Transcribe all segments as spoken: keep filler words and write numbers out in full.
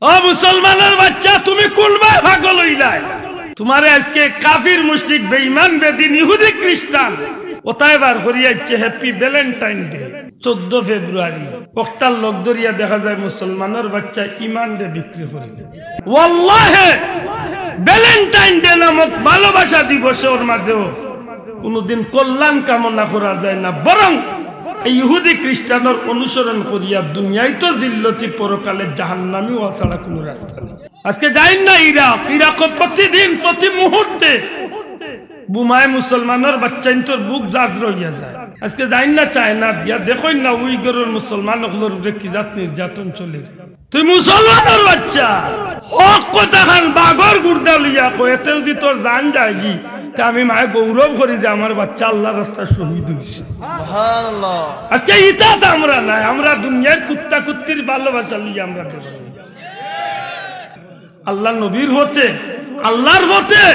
ও মুসলমানর বাচ্চা, তুমি কুনবায় পাগল অইলায়? তুমারে আইজকে কাফির, মুশরিক, বেঈমান, বেদিন, ইহুদি, খ্রিস্টান অতায় বার করি আইছে Happy Valentine Day। চৌদ্দ ফেব্রুয়ারি, অকটার লগ ধরিয়া দেখা যায় মুসলমানর বাচ্চা ইমানরে বিক্রি করি। ওয়াল্লাহে, Valentine Day নামক ভালোবাসা দিবসর মাঝেও কুনুদিন কল্যাণ কামনা করা যায় না, বরং এই ইহুদি খ্রিস্টানর অনুসরণ করিয়া দুনিয়াইত জিল্লতি, পরকালে জাহান্নামি অওয়া ছাড়া কুনু রাস্তা নাই। আইজকে যাইন না ইরাক, ইরাকো প্রতিদিন, প্রতি মুহূর্তে বোমায় মুসলমানর বাচ্চাইন্তর বুক জাজরা অইয়া যায়। আইজকে যাইন না চায়নাত, গিয়া দেখইন না উইগরর মুসলমান অকলর উপরে কি জাত নির্যাতন চলের। তুই মুসলমানর বাচ্চা, হক কথাখান বাঘর গুর্দা লইয়া কয়, এতে যুদি তোর জান যায়গি, তে আমি মায়ে গৌরব করি যে আমার বাচ্চা আল্লার রাস্তায় শহীদ অইছে। সুবহানাল্লাহ। আইজকে ইতাত আমরা নাই, আমরা দুনিয়ার কুত্তা কুত্তির ভালোবাসা লইয়া আমরা দেব। আল্লার নবীর পথে, আল্লার পথে,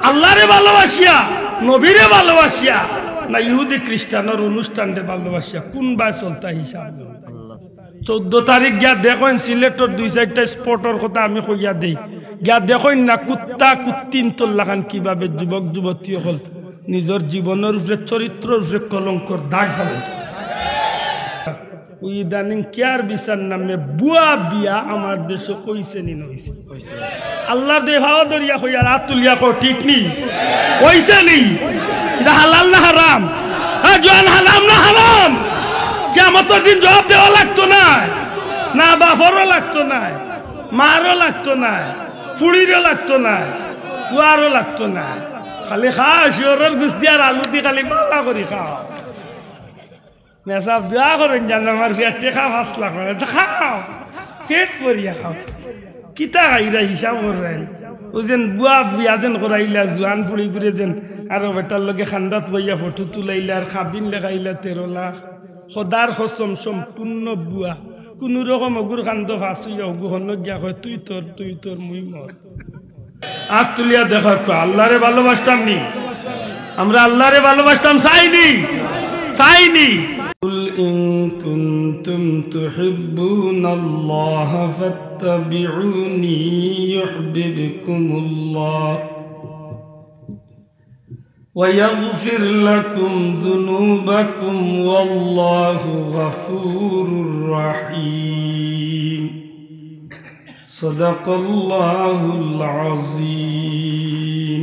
আল্লারে ভালোবাসিয়া, নবীরে ভালোবাসিয়া, না ইহুদি খ্রিস্টানর অনুষ্ঠানরে ভালোবাসিয়া, কুনবায় চলতা হিসাব নাই। চৌদ্দ তারিখ গিয়া দেখইন, সিলেটর দুই চাইরটা spot-র কথা আমি কইয়া দেই, গিয়া দেখইন না কুত্তা কুত্তিন্তর লাখান কিভাবে যুবক যুবতী অকল নিজর জীবনর উপরে, চরিত্রর উপরে কলঙ্কর দাগ ফালাইতা। ওই ইদানিং কেয়ার ভিসার নামে ভুয়া বিয়া আমার দেশো অইছে নি না অইছে? অইছে। আল্লার দুই পাও ধরিয়া কইয়ার, আত তুলিয়া কও, ঠিক নি? অইছে নি? ইটা হালাল না হারাম? হ্যাঁ, জোয়ান, হালাল না হারাম? কিয়ামতর দিন জবাব দেওয়া লাগতো নায়? না, বাপরও লাগতো নায়, মারও লাগতো নায়, ফুড়িরও লাগতো নায়, ফুয়ারও লাগতো নায়। খালি খাও, শিওরর গুস্তি আর আলু দি খালি বালা করি খাও। মেসাব দোয়া করইন যেন আমার পেটে খাও, পাঁচ লাখ মানে তো খাও, পেট ভরিয়া খাও। কিতা খাইরা হিসাব করইন। অউ যেন ভুয়া বিয়া যেন করাইলা, জোয়ান ফুড়িগুরে যেন আরো বেটার লগে খান্দাত বইয়া ফটো তুলাইলা আর কাবিন লেখাইলা তেরো লাখ। খোদার কসম, সম্পূর্ণ ভুয়া। কুনু রকম অগুর কান্দো ফাঁস অইয়া অগু হনো গিয়া কয়, "তুই তোর, তুই তোর, মুই মোর।" আত তুলিয়া দেখা, কও, আল্লারে ভালোবাসতাম নি? আমরা আল্লারে ভালোবাসতাম চাই নি? চাই নি? قل إن كنتم تحبون الله فاتبعوني يحببكم الله ويغفر لكم ذنوبكم والله غفور رحيم. صدق الله العظيم.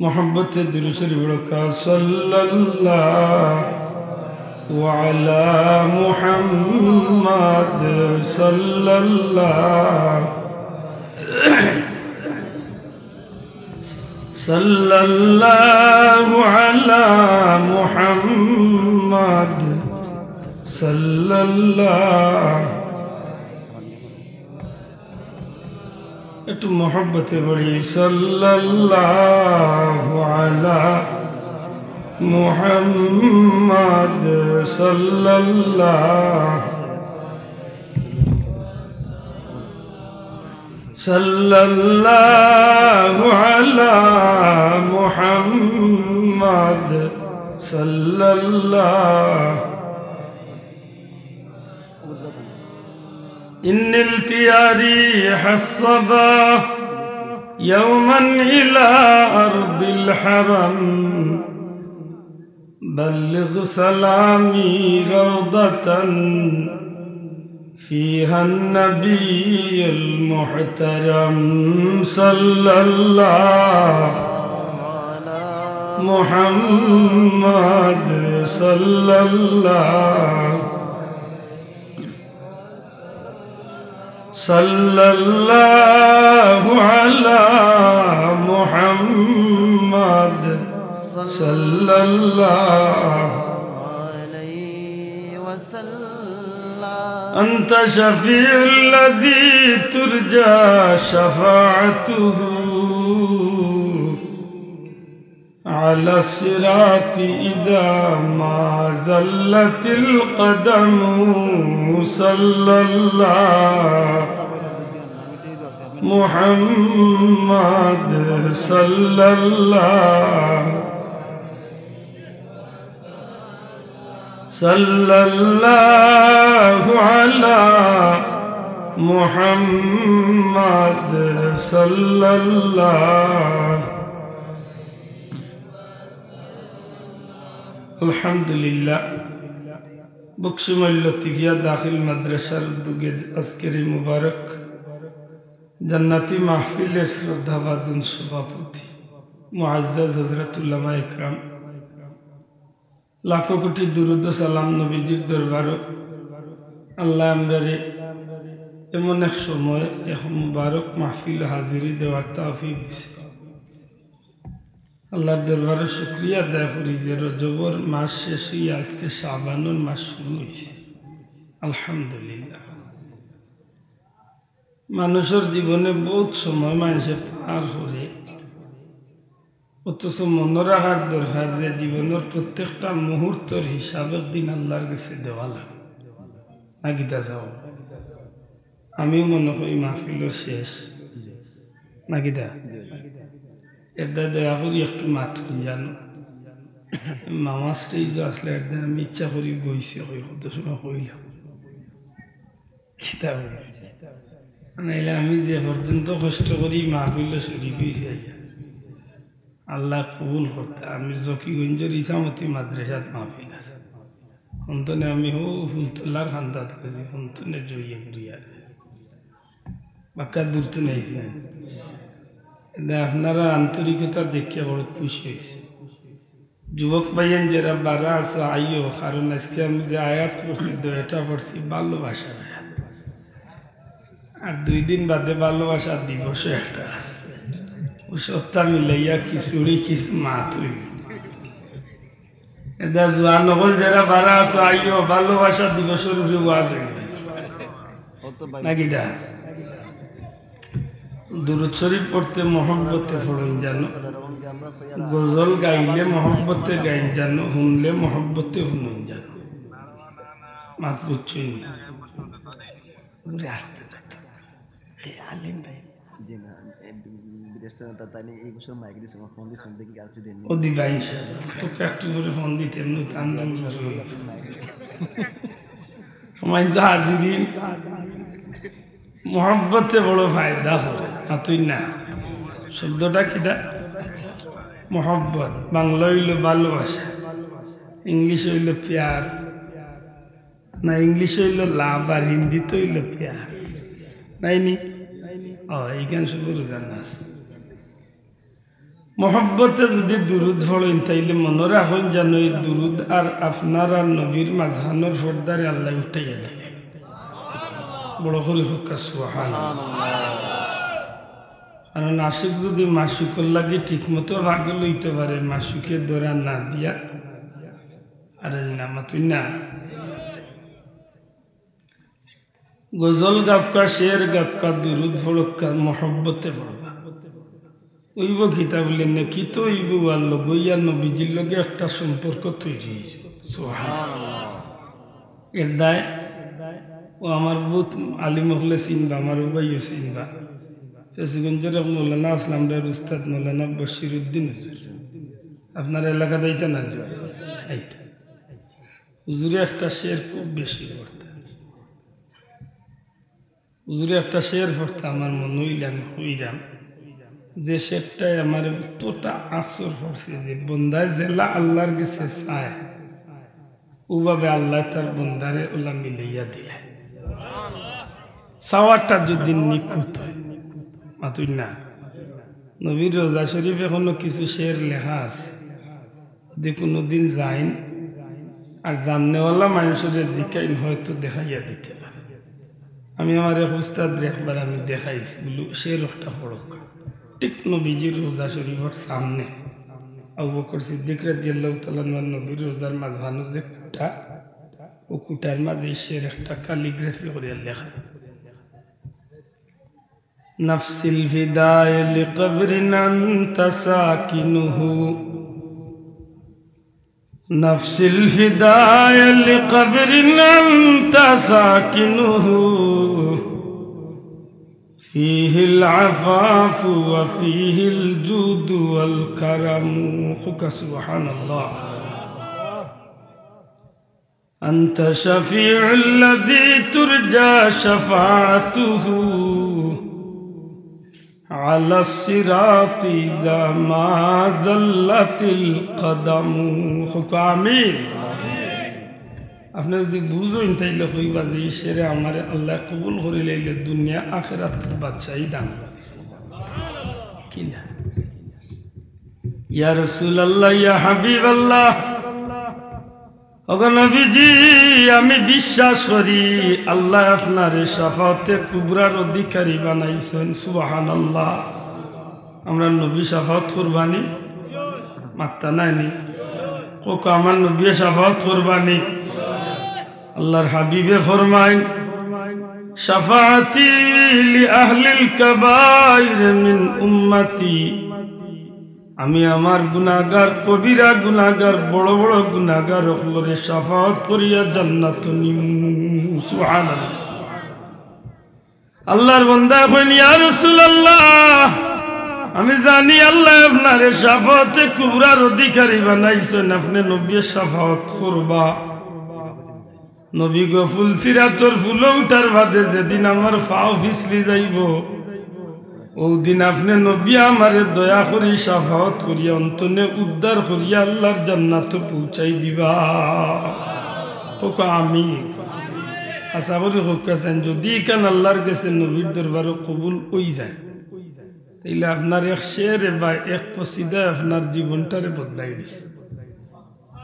محبت درود شریف پڑھو۔ صلی اللہ علی محمد، صلی اللہ صلی اللہ علی محمد، صلی اللہ۔ একটু মহব্বতে পড়ি, صلی اللہ علی محمد، صلی اللہ صلی اللہ علی محمد، صلی اللہ۔ إن التياري حصبا يوما إلى أرض الحرم، بلغ سلامي روضة فيها النبي المحترم، صلى الله محمد، صلى الله صلی اللہ علی محمد، صلی اللہ علیہ وسلم۔ انت شفیع الذی ترجی شفاعته على الصراط إذا ما زلت القدم، صلى الله محمد، صلى الله صلی اللہ علی محمد صلى الله. আলহামদুলিল্লাহ। বকশিমল লতিফিয়া দাখিল মাদ্রাসার উদ্যোগে আজকের এই মুবারক জান্নাতি মাহফিলের শ্রদ্ধাভাজন সভাপতি মুআজ্জাজ হযরত উলামা একরাম, লাখো কোটি দুরুদ ও সালাম নবীজির দরবারো। আল্লাহ আমরারে এমন এক সময়, এক মুবারক মাহফিল হাজিরি দেওয়ার তৌফিক দিছে। আল্লাহর দরবারো শুকরিয়া আদায় করি যে রজবর মাস শেষ অইয়া আজকে শাবানর মাস শুরু অইছে। আলহামদুলিল্লাহ। মানুষর জীবনে বউত সময় মানষে পার করে, অথচ মনো রাখার দরকার যে জীবনর প্রত্যেকটা মুহূর্তর হিসাব একদিন আল্লাহর গেছে দেওয়া লাগে। না কিতা চাও? আমিও মনো করি মাহফিলর শেষ। না কিতা? এরদায় দয়া করি একটু মাতইন জানো। মামা stage-ও আছলা, এরদায় আমি ইচ্ছা করি বইছি, কই কত সময় কইলাম। কিতা বলছি? নাইলে আমি যে পর্যন্ত কষ্ট করি মাহফিলো শরিক অইছি আইয়া, আল্লাহ কবুল করতা। আমি জকিগঞ্জর ইসামতি মাদ্রাসাত মাহফিল আছে, হুনতনে আমি হউ ফুলতলার কান্দাত গেছি, হুনতনে জইয়া ঘুরিয়া বাক্কা দূরতনে আইছি। এরদায় আপনারার আন্তরিকতা দেখিয়া বড় খুশি অইছি। যুবক ভাইয়াইন যেরা বারা আছো, আইও, কারণ আজকে আমি যে আয়াত পড়ছি, দুইটা পড়ছি ভালোবাসার আয়াত। আর দুই দিন বাদে ভালোবাসা দিবসও একটা আছে। অউ সপ্তাহ মিলাইয়া খিচুড়ি কিছু মাত অইবো। এরদায় জোয়ান অকল যেরা বারা আছো, আইও, ভালোবাসা দিবসর উপরে ওয়াজ অইবো। না কিতা? দুরুদ শরিফ পড়তে মহব্বতে পড়ইন জানো, গজল গাইলে মহব্বতে গাইন জানো, হুনলে মহব্বতে হুনইন জানো। মাত বুঝছইন না? ওরে আস্তে কথা। এ আলিম ভাই। জি না, এ বি-, বিদেশ থেকে তা-, তাই নিয়ে এই বছর মাইক দিছে, আমার ফোন দিছে, দেখি আর কি দেন। ও দিবা ইনশাআল্লাহ। তোকে একটু করে ফোন দিতে, এমনি তো আমি তো বুঝি না। সম্মানিত হাজিরিন, মহব্বতে বড় ফায়দা করে, মাতইন না? শব্দটা কিতা? মহব্বত। বাংলা অইলো ভালোবাসা, ইংলিশ অইলো পিয়ার, না ইংলিশ অইলো লাভ আর হিন্দিত অইলো পিয়ার, নাইনি? ও, ইখান শুধু রোজান আছে। মহব্বতে যুদি দুরুদ পড়ইন, তাইলে মনো রাখইন জানো, এই দুরুদ আর আপনার আর নবীর মাঝখানর পর্দারে আল্লায় উঠাইয়া দিবা। বড় করি কউক্কা সুবহানাল্লাহ। কারণ আশিক যুদি মাশুকর লাগি ঠিকমতো পাগল অইতো পারে, মাশুকে ধরা না দিয়া আর না মাতইন না। গজল গাউক্কা, শের গাউক্কা, দুরুদ পড়উক্কা, মহব্বতে পড়বা। অইবো কিতা বুলে, নেকি তো অইবো, আর লগইয়া নবীজির লগে একটা সম্পর্ক তৈরি অইযিবো। সুবহানাল্লাহ। এরদায় ও আমার বউত আলিম অকলে চিনবা, আমার ভাইও চিনবা। ফেঞ্চুগঞ্জর এক মৌলানা আছলা, আমরার উস্তাদ মৌলানা বশির উদ্দিন হুজুর। আপনার এলাকাত আইতা না? আইতা। হুজুরে একটা শের খুব বেশি পড়তা। হুজুরে একটা শের পড়তা, আমার মনো অইলে আমি কইরাম, যে শেরটায় আমার অতটা আছর করছে যে বন্দায় যেলা আল্লার গেছে চায়, অউভাবে আল্লায় তার বন্দারে অউলা মিলাইয়া দিলা। চাওয়াটা যুদি নিখুঁত অয়, মাতইন না? নবীর রওজা শরিফো কুনু কিছু শের লেখা আছে, যুদি কুনুদিন যাইন, আর জাননেওয়ালা মানষরে জিকাইন, হয়তো দেখাইয়া দিতে পারে। আমি আমার এক উস্তাদরে একবার আমি দেখাইছি, বুলে, "শের একটা পড়উক্কা।" ঠিক নবীজির রওজা শরিফর সামনে আবু বকর সিদ্দিক রাদিয়াল্লাহু তাআলা আনহু আর নবীর রওজার মাঝখানো যে কুটা, অউ কুটার মাঝে শের একটা calligraphy করিয়া লেখা। نفس الفداء لقبر أنت ساكنه، نفس الفداء لقبر أنت ساكنه، فيه العفاف وفيه الجود والكرم. কউক্কা সুবহানাল্লাহ। أنت شفيع الذي ترجى شفاعته على الصراط إذا ما زلت القدم. কউক্কা আমিন। আপনে যুদি বুঝইন, তাইলে কইবা যে, "ই শেরে আমারে আল্লায় কবুল করি লাইলে দুনিয়া আখেরাতর বাদশাহী দান করিছে।" কি না? ইয়া রাসূলুল্লাহ, ইয়া হাবিবাল্লাহ, ওগো নবীজি, আমি বিশ্বাস করি আল্লায় আপনারে শাফাআতে কুবরার অধিকারী বানাইছইন। সুবহানাল্লাহ। আমরার নবী শাফাআত করবা নি? মাত্তা নাই নি? কউক্কা, আমার নবীয়ে শাফাআত করবা নি? আল্লার হাবিবে ফরমাইন, "শাফাআতি লি আহলিল কাবাইর মিন উম্মতি।" আমি আমার গুনাগার, কবিরা গুনাগার, বড় বড় গুনাগার অকলরে শাফাআত করিয়া জান্নাতো নিমু। সুবহানাল্লাহ। আল্লার বন্দায় কইন, "ইয়া রাসূলুল্লাহ, আমি জানি আল্লায় আপনারে শাফাআতে কুবরার অধিকারী বানাইছইন, আপনে নবীয়ে শাফাআত করবা।" নবী গো, ফুলসিরাতর ফুলো উঠার বাদে যেদিন আমার পাও ফিছলি যাইবো, অউ দিন আপনে নবী আমারে দয়া করি শাফাআত করিয়া অন্তনে উদ্ধার করিয়া আল্লার জান্নাতো পৌঁছাই দিবা। কউক্কা আমিন। আশা করি কউক্কা চাইন, যুদি ইখান আল্লার গেছে নবীর দরবারো কবুল অই যায়, তাইলে আপনার এক শেরে বা এক কসিদায় আপনার জীবনটারে বদলাই দিছে।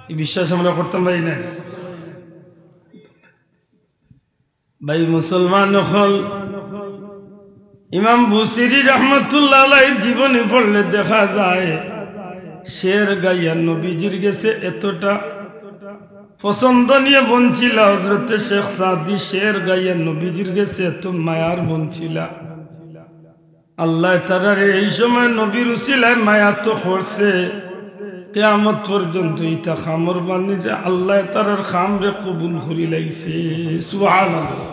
ই বিশ্বাস আমরা করতাম পারি না? ভাই মুসলমান অকল, ইমাম বুসিরি রহমতুল্লাহ আলাইহির জীবনী পড়লে দেখা যায়, শের গাইয়া নবীজির গেছে এতটা পছন্দনীয় বনছিলা, হজরতে শেখ সাদি শের গাইয়া নবীজির গেছে এত মায়ার বনছিলা। আল্লায় তারারে এই সময় নবীর উসিলায় মায়া তো করছে, কিয়ামত পর্যন্ত ইতা কামর বাণী যে আল্লায় তারার কামরে কবুল করি লাইছে। সুবহানাল্লাহ।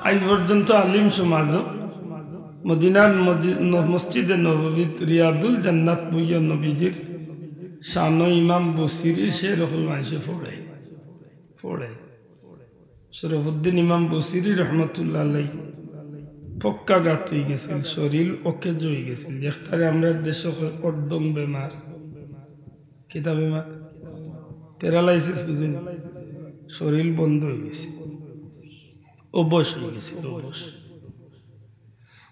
আইজ পর্যন্ত আলিম সমাজো মদিনার মজি-, ন-, মসজিদে নববীত রিয়াদুল জান্নাত বইয়া নবীজির শানো ইমাম বুসিরির শের অকল মানষে পড়ে, পড়ে। শরফুদ্দিন ইমাম বুসিরি রহমতুল্লাহ আলাই পক্ষাঘাত অই গেছিল, শরীর অকেজ অই গেছিল, যেটারে আমরার দেশো কয় অর্ধং বেমার। কিতা বেমার? প্যারালাইসিস, বুঝইন? শরীর বন্ধ অই গেছে, অবশ অই গেছে, অবশ।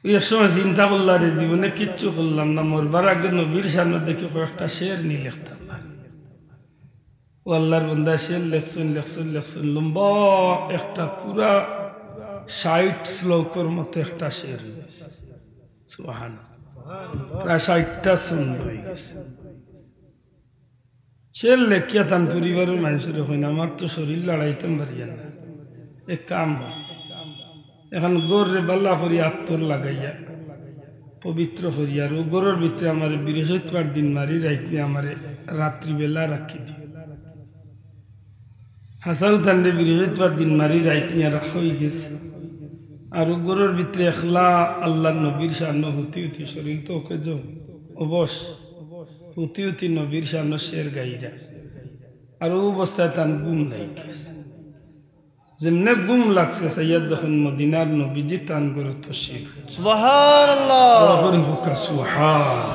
অউ এক সময় চিন্তা করলা, "রে, জীবনে কিচ্ছু করলাম না, মরবার আগে নবীর শানো দেখি কয়েকটা শের নি লেখতাম না।" অউ আল্লার বন্দায় শের লেখছইন, লেখছইন, লেখছইন, লম্বা একটা পুরা ষাইট শ্লোকর মতো একটা শের অই গেছে। সুবহানাল্লাহ। প্রায় ষাইটটা ছন্দ অই গেছে। শের লেখিয়া তান পরিবারর মানষরে কইন, "আমার তো শরীর লড়াইতাম পারিয়ার না, এক কাম অয়, এখান ঘররে বালা করি আতর লাগাইয়া পবিত্র করি, আর অউ ঘরর ভিতরে আমারে বৃহস্পতিবার দিন মারি রাইত নি আমারে রাত্রিবেলা রাখি দিও।" হাছাউ তানরে বৃহস্পতিবার দিন মারি রাইত নিয়া রাখা অই গেছে। আর অউ ঘরর ভিতরে একলা আল্লার নবীর শানো হুতি হুতি, শরীর তো অকেজ, অবশ, হুতি হুতি নবীর শানো শের গাইরা। আর অউ অবস্থায় তান ঘুম লাগি গেছে। যেমনে ঘুম লাগছে, চাইয়া দেখইন মদিনার নবীজি তান ঘরো তশরিফ। সুবহানাল্লাহ। বড় করি কউক্কা সুবহান।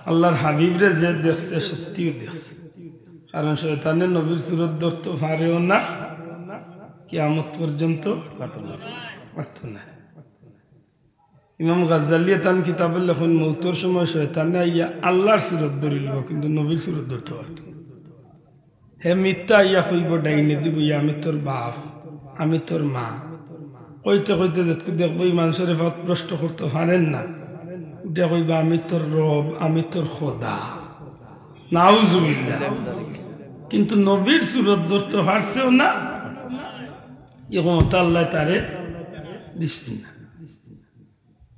আল্লার হাবিবরে যে দেখছে, সত্যিউ দেখছে। কারণ শয়তানে নবীর সুরত ধরতো পারেও না, কিয়ামত পর্যন্ত পারতো না। ইমাম গাজ্জালিয়ে তান কিতাবো লেখইন, মউতর সময় শয়তানে আইয়া আল্লার সুরত ধরিলিবো, কিন্তু নবীর সুরত ধরতো পারতো না। হে মিথ্যা আইয়া কইবো ডাইনেদি বইয়া, "আমি তোর বাপ, আমি তোর মা।" কইতে কইতে যেতকু দেখবো ই মানষরে পথভ্রষ্ট করতো পারের না, উঠে কইবো, "আমি তোর রব, আমি তোর খোদা।" নাউজুবিল্লাহ। কিন্তু নবীর সুরত ধরতো পারছেও না, ই ক্ষমতা আল্লায় তারে দিছইন না।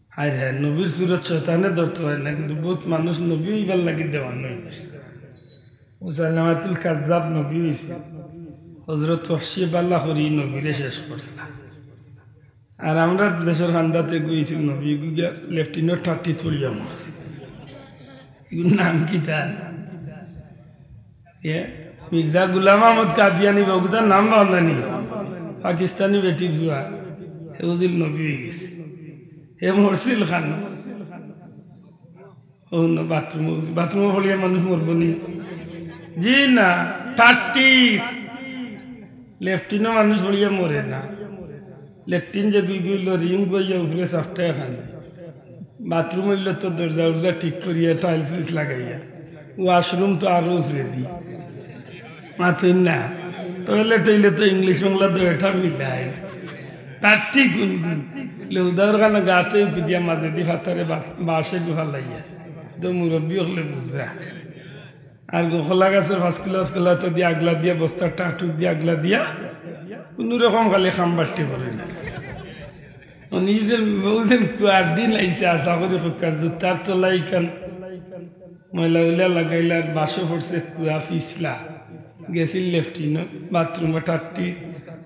হায় হায়, নবীর সুরত শয়তানে ধরতো পারে না, কিন্তু বউত মানুষ নবী অইবার লাগি দেওয়ান অই গেছে। মুসাইলামাতুল কাজ্জাব নবী অইছে, হজরত ওহশিয়ে বালা করি নবীরে শেষ করছে। আর আমরার দেশর কান্দাত গেছিল নবী, গিয়া লেফটিনো ঠাট্টিত পড়িয়া মরছে। ইগুর নাম কিতা? এ? মির্জা গুলাম আহমদ কাদিয়ানি বা অগুতার নাম পাও না নি? পাকিস্তানি বেটির ফুয়া। হে বুঝিল নবী অইগেছে। হে মরছিল খান। ও না, বাথরুম, বাথরুমো পড়িয়া মানুষ মরবো নি? জি না, টাট্টি। লেট্রিনো মানুষ পড়িয়া মরে না। লেট্রিন যে গুই গুই লরিম গইয়া উপরে সাফটা এখান। বাথরুম অইল তো দরজা উরজা ঠিক করিয়া, টাইলস ইলস লাগাইয়া। ওয়াশরুম তো আরো উপরে দি। মাতইন না। টয়লেট অইলে তো ইংলিশ বাংলা দুইটা মিলাই। টাট্টি কুন কুন। লেউদার খানা গাতে উকি দিয়া মাঝে দি ফাতারে বা-, বাঁশে গুফা লাইয়া। তো মুরব্বী অকলে বুঝা। আর গোখলা গাছের পাঁচ কিলো, পাঁচ কিলো তো দিয়া আগলা দিয়া, বস্তার টাটুক দিয়া আগলা দিয়া, কুনু রকম খালি খাম বাট্টি করে না। ও নিজে বলছেন, কুয়ার দিন আইছে, আশা করি খুব কাজ, জুতার তলা ইখান ময়লা উলা লাগাইলা, আর বাঁশো পড়ছে, কুয়া পিছলা, গেছিল লেট্রিনো, বাথরুমো টাট্টি,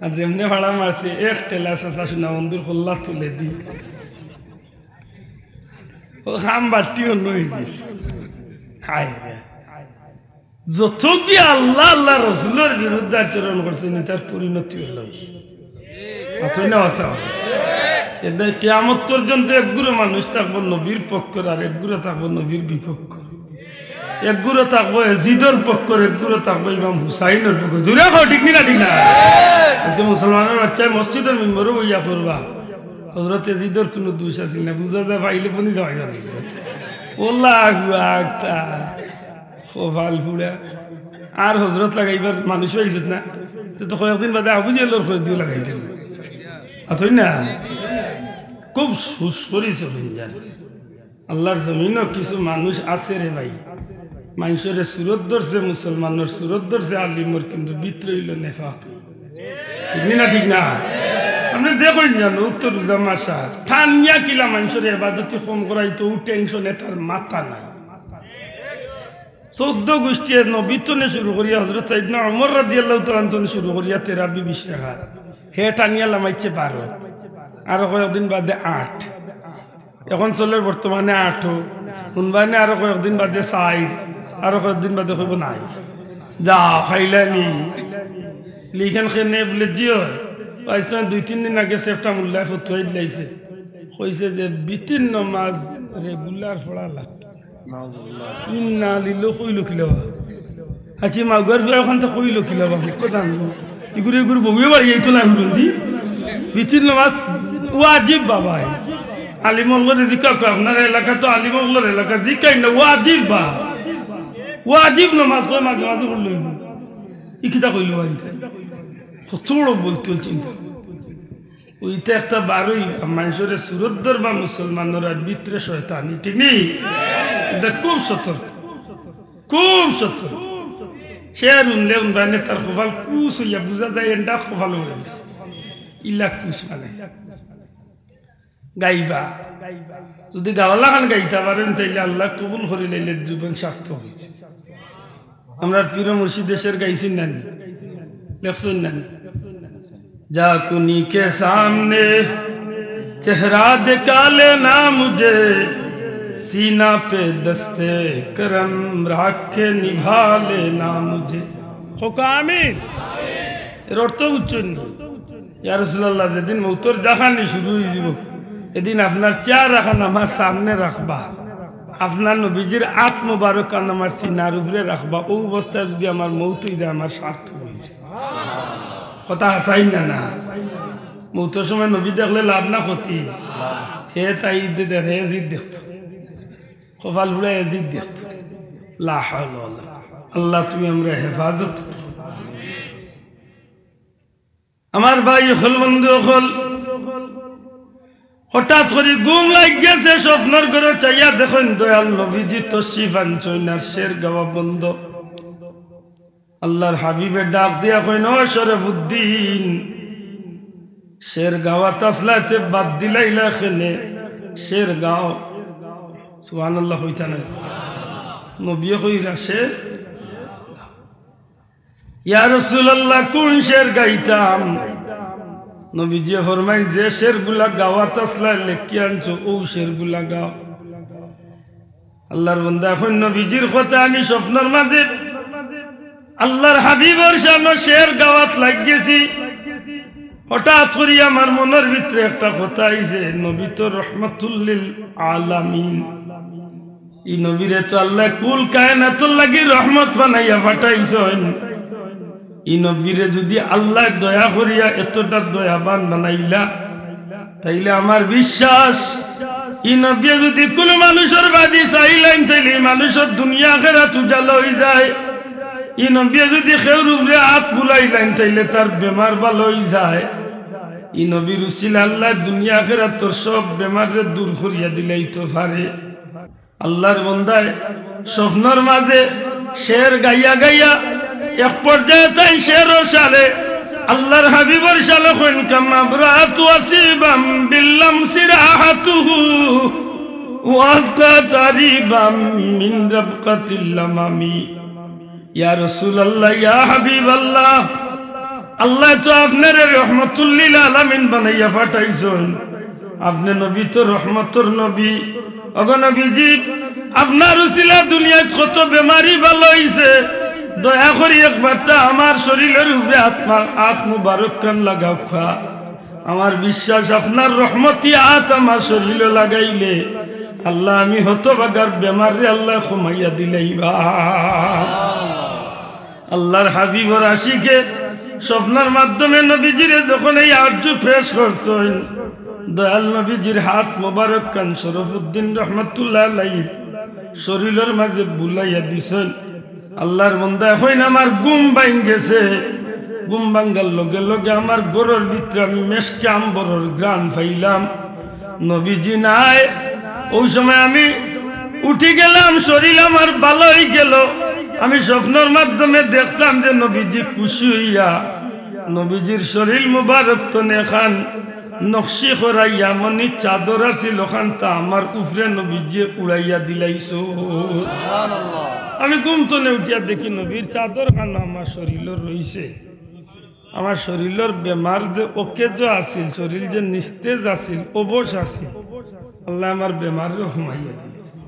আর যেমনে ভাড়া মারছে, এক ঠেলা চাচা সোনা বন্ধুর কল্লা তুলে দি। ও খাম বাট্টি অন্য অই গেছে। হায় রে। যত কি আল্লাহ, আল্লাহ রসুলের বিরুদ্ধে আচরণ করছে, নি তার পরিণতি অইল। অথই না আসা। এদের কিয়ামত পর্যন্ত এক গুরু মানুষ থাকবো নবীর পক্ষর, আর এক গুরু থাকবো নবীর বিপক্ষ। এক গুরু থাকবো এজিদর পক্ষর, এক গুরু থাকবো ইমাম হুসাইনের পক্ষর। জুরে কও, ঠিক নি না, ঠিক না? আজকে মুসলমানের বাচ্চায় মসজিদের মিম্বরো বইয়া করবা। হজরত এজিদর কুনু দোষ আছিল না, বুঝা যায় পাইলে পনি দেওয়াই না। ওল্লা আগুয়া আক্তা। কপাল ফুড়া। আর হজরত লাগাইবার মানুষ অইছে না? তো, তো কয়েকদিন বাদে আবু জেহেলর কয়েক দিও লাগাইছে। আতই না? খুব সুস করি চলইন যান। আল্লাহর জমিনো কিছু মানুষ আছে রে ভাই, মানষরে সুরত ধরছে, মুসলমানর সুরত ধরছে, আলিমর, কিন্তু ভিতরে অইল নেফাক। ঠিক নি না, ঠিক না? আপনে দেখইন যান, উক্ত রোজা মাসা টানিয়া কিলা মানষরে এবাদতি কম করাইতো, ও টেনশনে তার মাথা নাই। চৌদ্দ গুষ্টিয়ে নবী তনে শুরু করিয়া হজরত সাইদনা ওমর রাদিয়াল্লাহু তাআলা আনহু তনে শুরু করিয়া তেরাবি বিশ রাকাত। হে টানিয়া লামাইছে বারো। আরো কয়েকদিন বাদে আট। এখন চলের বর্তমানে আটো। হুনবায়নে আরো কয়েকদিন বাদে চাইর। আরো কয়েকদিন বাদে কইবো নাই। যাও, খাইলায়নি। লিখান খেনে বলে, "জি অয়।" পাইছলাম দুই তিন দিন আগে সেপ্টা মোল্লায় ফতুয়া দিলাইছে। কইছে যে বিতির নমাজ রেগুলার পড়া লাগতো। ইন্না লিল্লাহ কইলো কিলা বা? আচ্ছা, মাগুয়ার ফুয়া ওখান থেকে কইলো কিলা বা? কথা আমি ইগুরে ইগুরে বউয়ে বাড়ি যাইতো না হুরুন্দি। বিতির নমাজ ওয়াজিব বাবা। আলিম অকলরে জিকা কয়, আপনার এলাকা তো আলিম অকলর এলাকা, জিকাই না, ওয়াজিব বা। ওয়াজিব নমাজ কয় মাঝে মাঝে পড়লে অইবো। ই কিতা কইলো বা ইতা? কত বড় বৈতল চিন্তা। ওইটা একটা বারোই মানষরে সুরত ধরবা মুসলমানর, আর ভিতরে শয়তানি, ঠিক নি? এটা খুব সতর্ক, খুব সতর্ক। শের হুনলে হুনবায়নে তার কপাল কুস অইয়া বুঝা যায়, এন্ডা কপাল অই গেছে। ইলা কুস মানে গাইবা। যদি গাওয়ালা খান গাইতা পারেন, তাইলে আল্লাহ কবুল করি লাইলে জীবন সার্থক অইছে। আমরার পীর মুর্শিদে শের গাইছইন না নি? লেখছইন না নি? جا کنی کے سامنے چہرہ دکھا لینا مجھے، سینہ پہ دست کرم رکھ کے نبھا لینا مجھے۔ কউক্কা আমিন। এর অর্থ বুঝছইন নি? ইয়া রাসূলুল্লাহ, যেদিন মউতর জাহানি শুরু অইযিবো, এদিন আপনার চেহারা খান আমার সামনে রাখবা, আপনার নবীজির আত মোবারক খান আমার সিনার উপরে রাখবা। অউ অবস্থায় যদি আমার মউত অইযায়, আমার সার্থক অইছে। কথা হাছাইন না, না? মউতর সময় নবী দেখলে লাভ না ক্ষতি? হে তাই দে-, দে-, হে জিদ দেখতো। কপাল ফুড়া হে জিদ দেখতো। লা হাওলা ওয়ালা কুওয়াতা। আল্লাহ, তুমি আমরারে হেফাজত করো। আমার ভাই অকল, বন্ধু অকল, হঠাৎ করি ঘুম লাগি গেছে, স্বপ্নর ঘরো চাইয়া দেখইন দয়াল নবীজি তশরিফ আনছইন, আর শের গাওয়া বন্ধ। আল্লাহর হাবিবে ডাক দিয়া কইন, "ও শরফুদ্দিন, শের গাওয়াত আছলায় তে বাদ দিলাইলা কেনে? শের গাও।" সুবহানাল্লাহ কইতা নায়? নবীয়ে কইরা, "শের।" ইয়া রাসূলুল্লাহ, কুন শের গাইতাম? নবীজিয়ে ফরমাইন, "যে শেরগুলা গাওয়াত আছলায় লেখি আনছো, অউ শেরগুলা গাও।" আল্লাহর বান্দা কইন, "নবীজির কথা আমি স্বপ্নর মাঝে আল্লাহর হাবিবর শানো শের গাওয়াত লাগি গেছি। হঠাৎ করি আমার মনর ভিতরে একটা কথা আইছে, নবী তো রহমাতুল্লিল আলামিন। ই নবীরে তো আল্লায় কুল কায়নাতর লাগি রহমত বানাইয়া পাঠাইছইন। ই নবীরে যুদি আল্লায় দয়া করিয়া এতটা দয়াবান বানাইলা, তাইলে আমার বিশ্বাস, ই নবীয়ে যুদি কুনু মানুষর বাদি চাইলাইন, তাইলে ই মানুষর দুনিয়া আখেরাত উজালা অইযায়। ই নবীয়ে যুদি কেউর উপরে আত বুলাইলাইন, তাইলে তার বেমার ভালা অইযায়। ই নবীর উসিলায় আল্লায় দুনিয়া আখেরাতর সব বেমাররে দূর করিয়া দিলাইতো পারে। আল্লাহর বন্দায় স্বপ্নর মাঝে শের গাইয়া গাইয়া এক পর্যায়ে তাইন শেরর শানে আল্লাহর হাবিবর শানে কইন, "কামা আবরাতু আসিবাম বিল্লামসি রাহাতুহু ওয়া আযকা তারিবাম মিন রাবকাতিল লামামি।" ইয়া রাসূলুল্লাহ, ইয়া হাবিবাল্লাহ, আল্লায় তো আপনারে রহমাতুল্লিল আলামিন বানাইয়া পাঠাইছইন। আপনে নবী তো রহমতর নবী। ওগো নবীজি, আপনার উসিলায় দুনিয়াত কত বেমারি ভালা অইছে। দয়া করি একবারতা আমার শরীলর উপরে আত মা-, আত মুবারক খান লাগাউক্কা। আমার বিশ্বাস, আপনার রহমতি আত আমার শরীলো লাগাইলে আল্লায় আমি হতভাগার বেমাররে আল্লায় কমাইয়া দিলাইবা। আল্লাহর হাবিবর আশিকে স্বপ্নর মাধ্যমে নবীজিরে যখন এই আরজু পেশ করছইন, দয়াল নবীজির হাত মোবারক খান শরফুদ্দিন রহমতুল্লাহ আলাইহির শরীলর মাঝে বুলাইয়া দিছইন। আল্লাহর বন্দায় কইন, আমার ঘুম ভাঙ্গি গেছে। ঘুম ভাঙ্গার লগে লগে আমার ঘরর ভিতরে আমি মেশকে আম্বরর ঘ্রাণ পাইলাম। নবীজি নাই। ওই সময় আমি উঠি গেলাম, শরীল আমার ভালা অইগেলো। আমি স্বপ্নর মাধ্যমে দেখলাম যে নবীজি খুশি অইয়া নবীজির শরীল মুবারক তনে খান নকশি করাইয়া মনি চাদর আছিল, ওখানতা আমার উপরে নবীজিয়ে উড়াইয়া দিলাইছইন। আমি ঘুম তনে উঠিয়া দেখি নবীর চাদর খান আমার শরীলো রইছে। আমার শরীলর বেমার যে অকেজো আছিল, শরীল যে নিস্তেজ আছিল, অবশ আছিল, আল্লায় আমার বেমাররে কমাইয়া দিলাইছইন।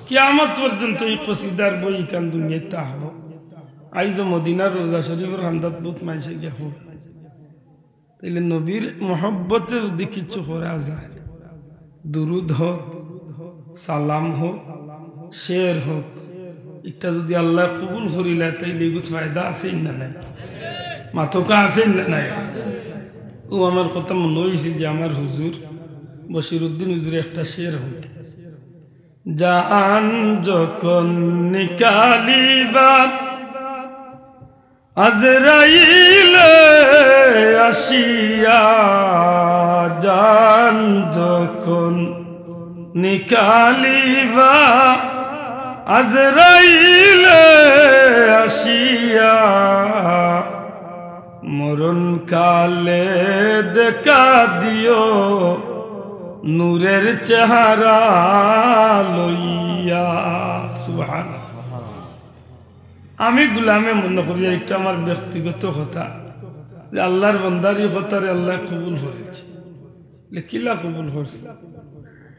কিয়ামত পর্যন্ত ই কসিদার বই ইখান দুনিয়াত থাকবো। আইজও মদিনার রওজা শরীফর কান্দাত বউত মানষে গিয়া ফুল। তাইলে নবীর মহব্বতে যুদি কিচ্ছু করা যায়, দুরুদ হোক, সালাম হোক, শের হোক, ইটা যুদি আল্লায় কবুল করিলায়, তাইলে ইগুত ফায়দা আছে না নাই? মাতউক্কা আছে না নাই? ও আমার কথা মনো অইছে যে আমার হুজুর, বশিরউদ্দিন হুজুরে একটা শের কইতা, জান যখন নিকালিবা আজরাইলে আসিয়া, জান যখন নিকালিবা আজরাইলে আসিয়া, মরণ কালে দেখা দিও নূরের চেহারা লইয়া। সুবহানাল্লাহ। আমি গুলামে মনো করি, ইটা আমার ব্যক্তিগত কথা, যে আল্লাহর বন্দার ই কথারে আল্লায় কবুল করিলছে। লে কিলা কবুল করছে?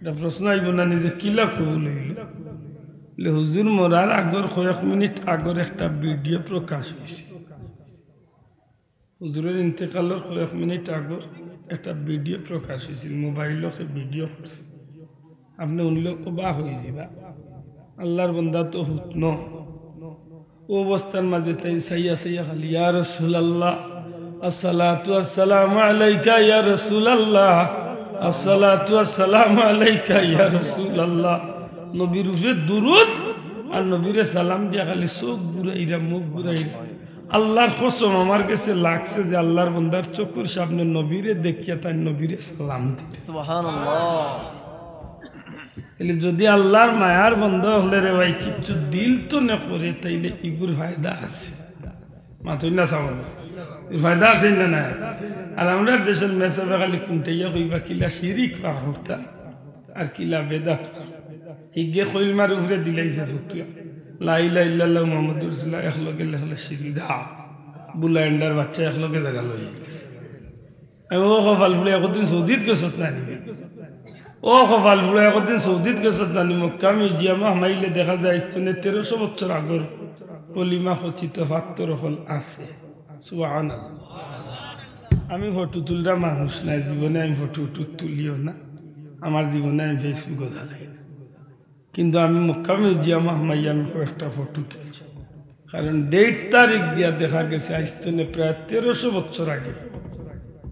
ইটা প্রশ্ন আইবো না নি যে কিলা কবুল অইলো? লে হুজুর মরার আগর কয়েক মিনিট আগর একটা ভিডিও প্রকাশ অইছে। হুজুরর ইন্তেকালর কয়েক মিনিট আগর একটা ভিডিও প্রকাশ অইছিল, মোবাইলো কে ভিডিও করছে। আপনে হুনলে অবাক অইযিবা। আল্লাহর বন্দা তো হুতনো। ও অবস্থার মাঝে তাইন চাইয়া চাইয়া খালি, "ইয়া রাসূলুল্লাহ, আসসালাতু আসসালামু আলাইকা ইয়া রাসূলুল্লাহ, আসসালাতু আসসালামু আলাইকা ইয়া রাসূলুল্লাহ।" নবীর উপরে দুরুদ আর নবীরে সালাম দিয়া খালি চউখ ঘুরাইরা, মুখ ঘুরাইরা। আল্লাহর কসম, আমার গেছে লাগছে যে আল্লাহর বন্দার চকুর সামনে নবীরে দেখিয়া তাইন নবীরে সালাম দিরা। সুবহানাল্লাহ। তাইলে যুদি আল্লাহর মায়ার বন্দা অকলে রে ভাই কিচ্ছু দিল তনে করে, তাইলে ইগুর ফায়দা আছে। মাতইন না চাও না? ইগুর ফায়দা আছে না নাই? আর আমরার দেশর মেসাবে খালি কুন্টাইয়া কইবা কিলা শিরিক পার করতা। আর কিলা বেদাত। হিগে খইল মার উপরে দিলাইছে ফতুয়া। লা ইলাহা ইল্লাল্লাহ মুহাম্মাদুর রাসূলুল্লাহ একলগে লেখলে সিরিদা। বুলাইন্ডার বাচ্চা একলগে জাগা লই গেছে। আমি ও কপাল ফুড়া একদিন সৌদিত গেছত না নি? ও কপাল ফুড়া একদিন সৌদিত গেছত না নি? মক্কা মিউজিয়ামো হামাইলে দেখা যায় ইস্তনে তেরোশো বছর আগর কলিমা খচিত পাত্তর অকল আছে। সুবহানাল্লাহ। আমি ফটো তুলরা মানুষ নায়, জীবনে আমি ফটো উটো তুলিও না, আমার জীবনে আমি Facebook-ও চালাই না। কিন্তু আমি মক্কা মিউজিয়াম হামাইয়া আমি কয়েকটা ফটো তুলছি, কারণ ডেট তারিখ দিয়া দেখা গেছে আইজ তনে প্রায় তেরোশো বছর আগে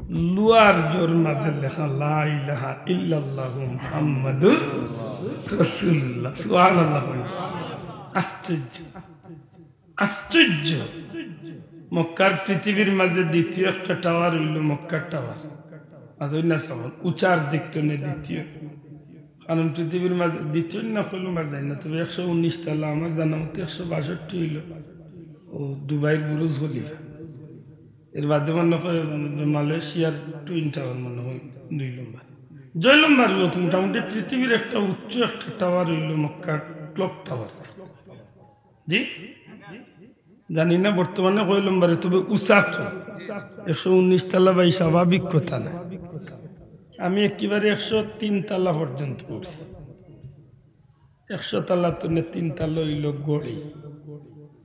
লুয়ার জোর মাঝে লেখা, "লা ইলাহা ইল্লাল্লাহু মুহাম্মাদুর রাসূলুল্লাহ।" সুবহানাল্লাহ। আশ্চর্য, আশ্চর্য। মক্কার পৃথিবীর মাঝে দ্বিতীয় একটা টাওয়ার অইলো মক্কার টাওয়ার। আর ওই না, সব উচার দিক তনে দ্বিতীয়, কারণ পৃথিবীর মাঝে দ্বিতীয় না কইলো মাঝে যায় না, তবে একশো উনিশ তালা, আমার জানা মতে একশো বাষট্টি অইলো ও দুবাইর বুরুজ খলিফা। এর বাদে মনে হয় মালয়েশিয়ার টুইন টাওয়ার মনে হয় দুই নম্বর। জয় নম্বর অইলো মোটামুটি পৃথিবীর একটা উচ্চ একটা টাওয়ার অইলো মক্কার ক্লক টাওয়ার। জি, জানি না বর্তমানে কয় নম্বরে, তবে উচা তো। একশো উনিশ তালা ভাই স্বাভাবিক কথা না। আমি একেবারে একশো তিন তালা পর্যন্ত উঠছি। একশো তালা তনে তিন তালা অইলো গড়ি,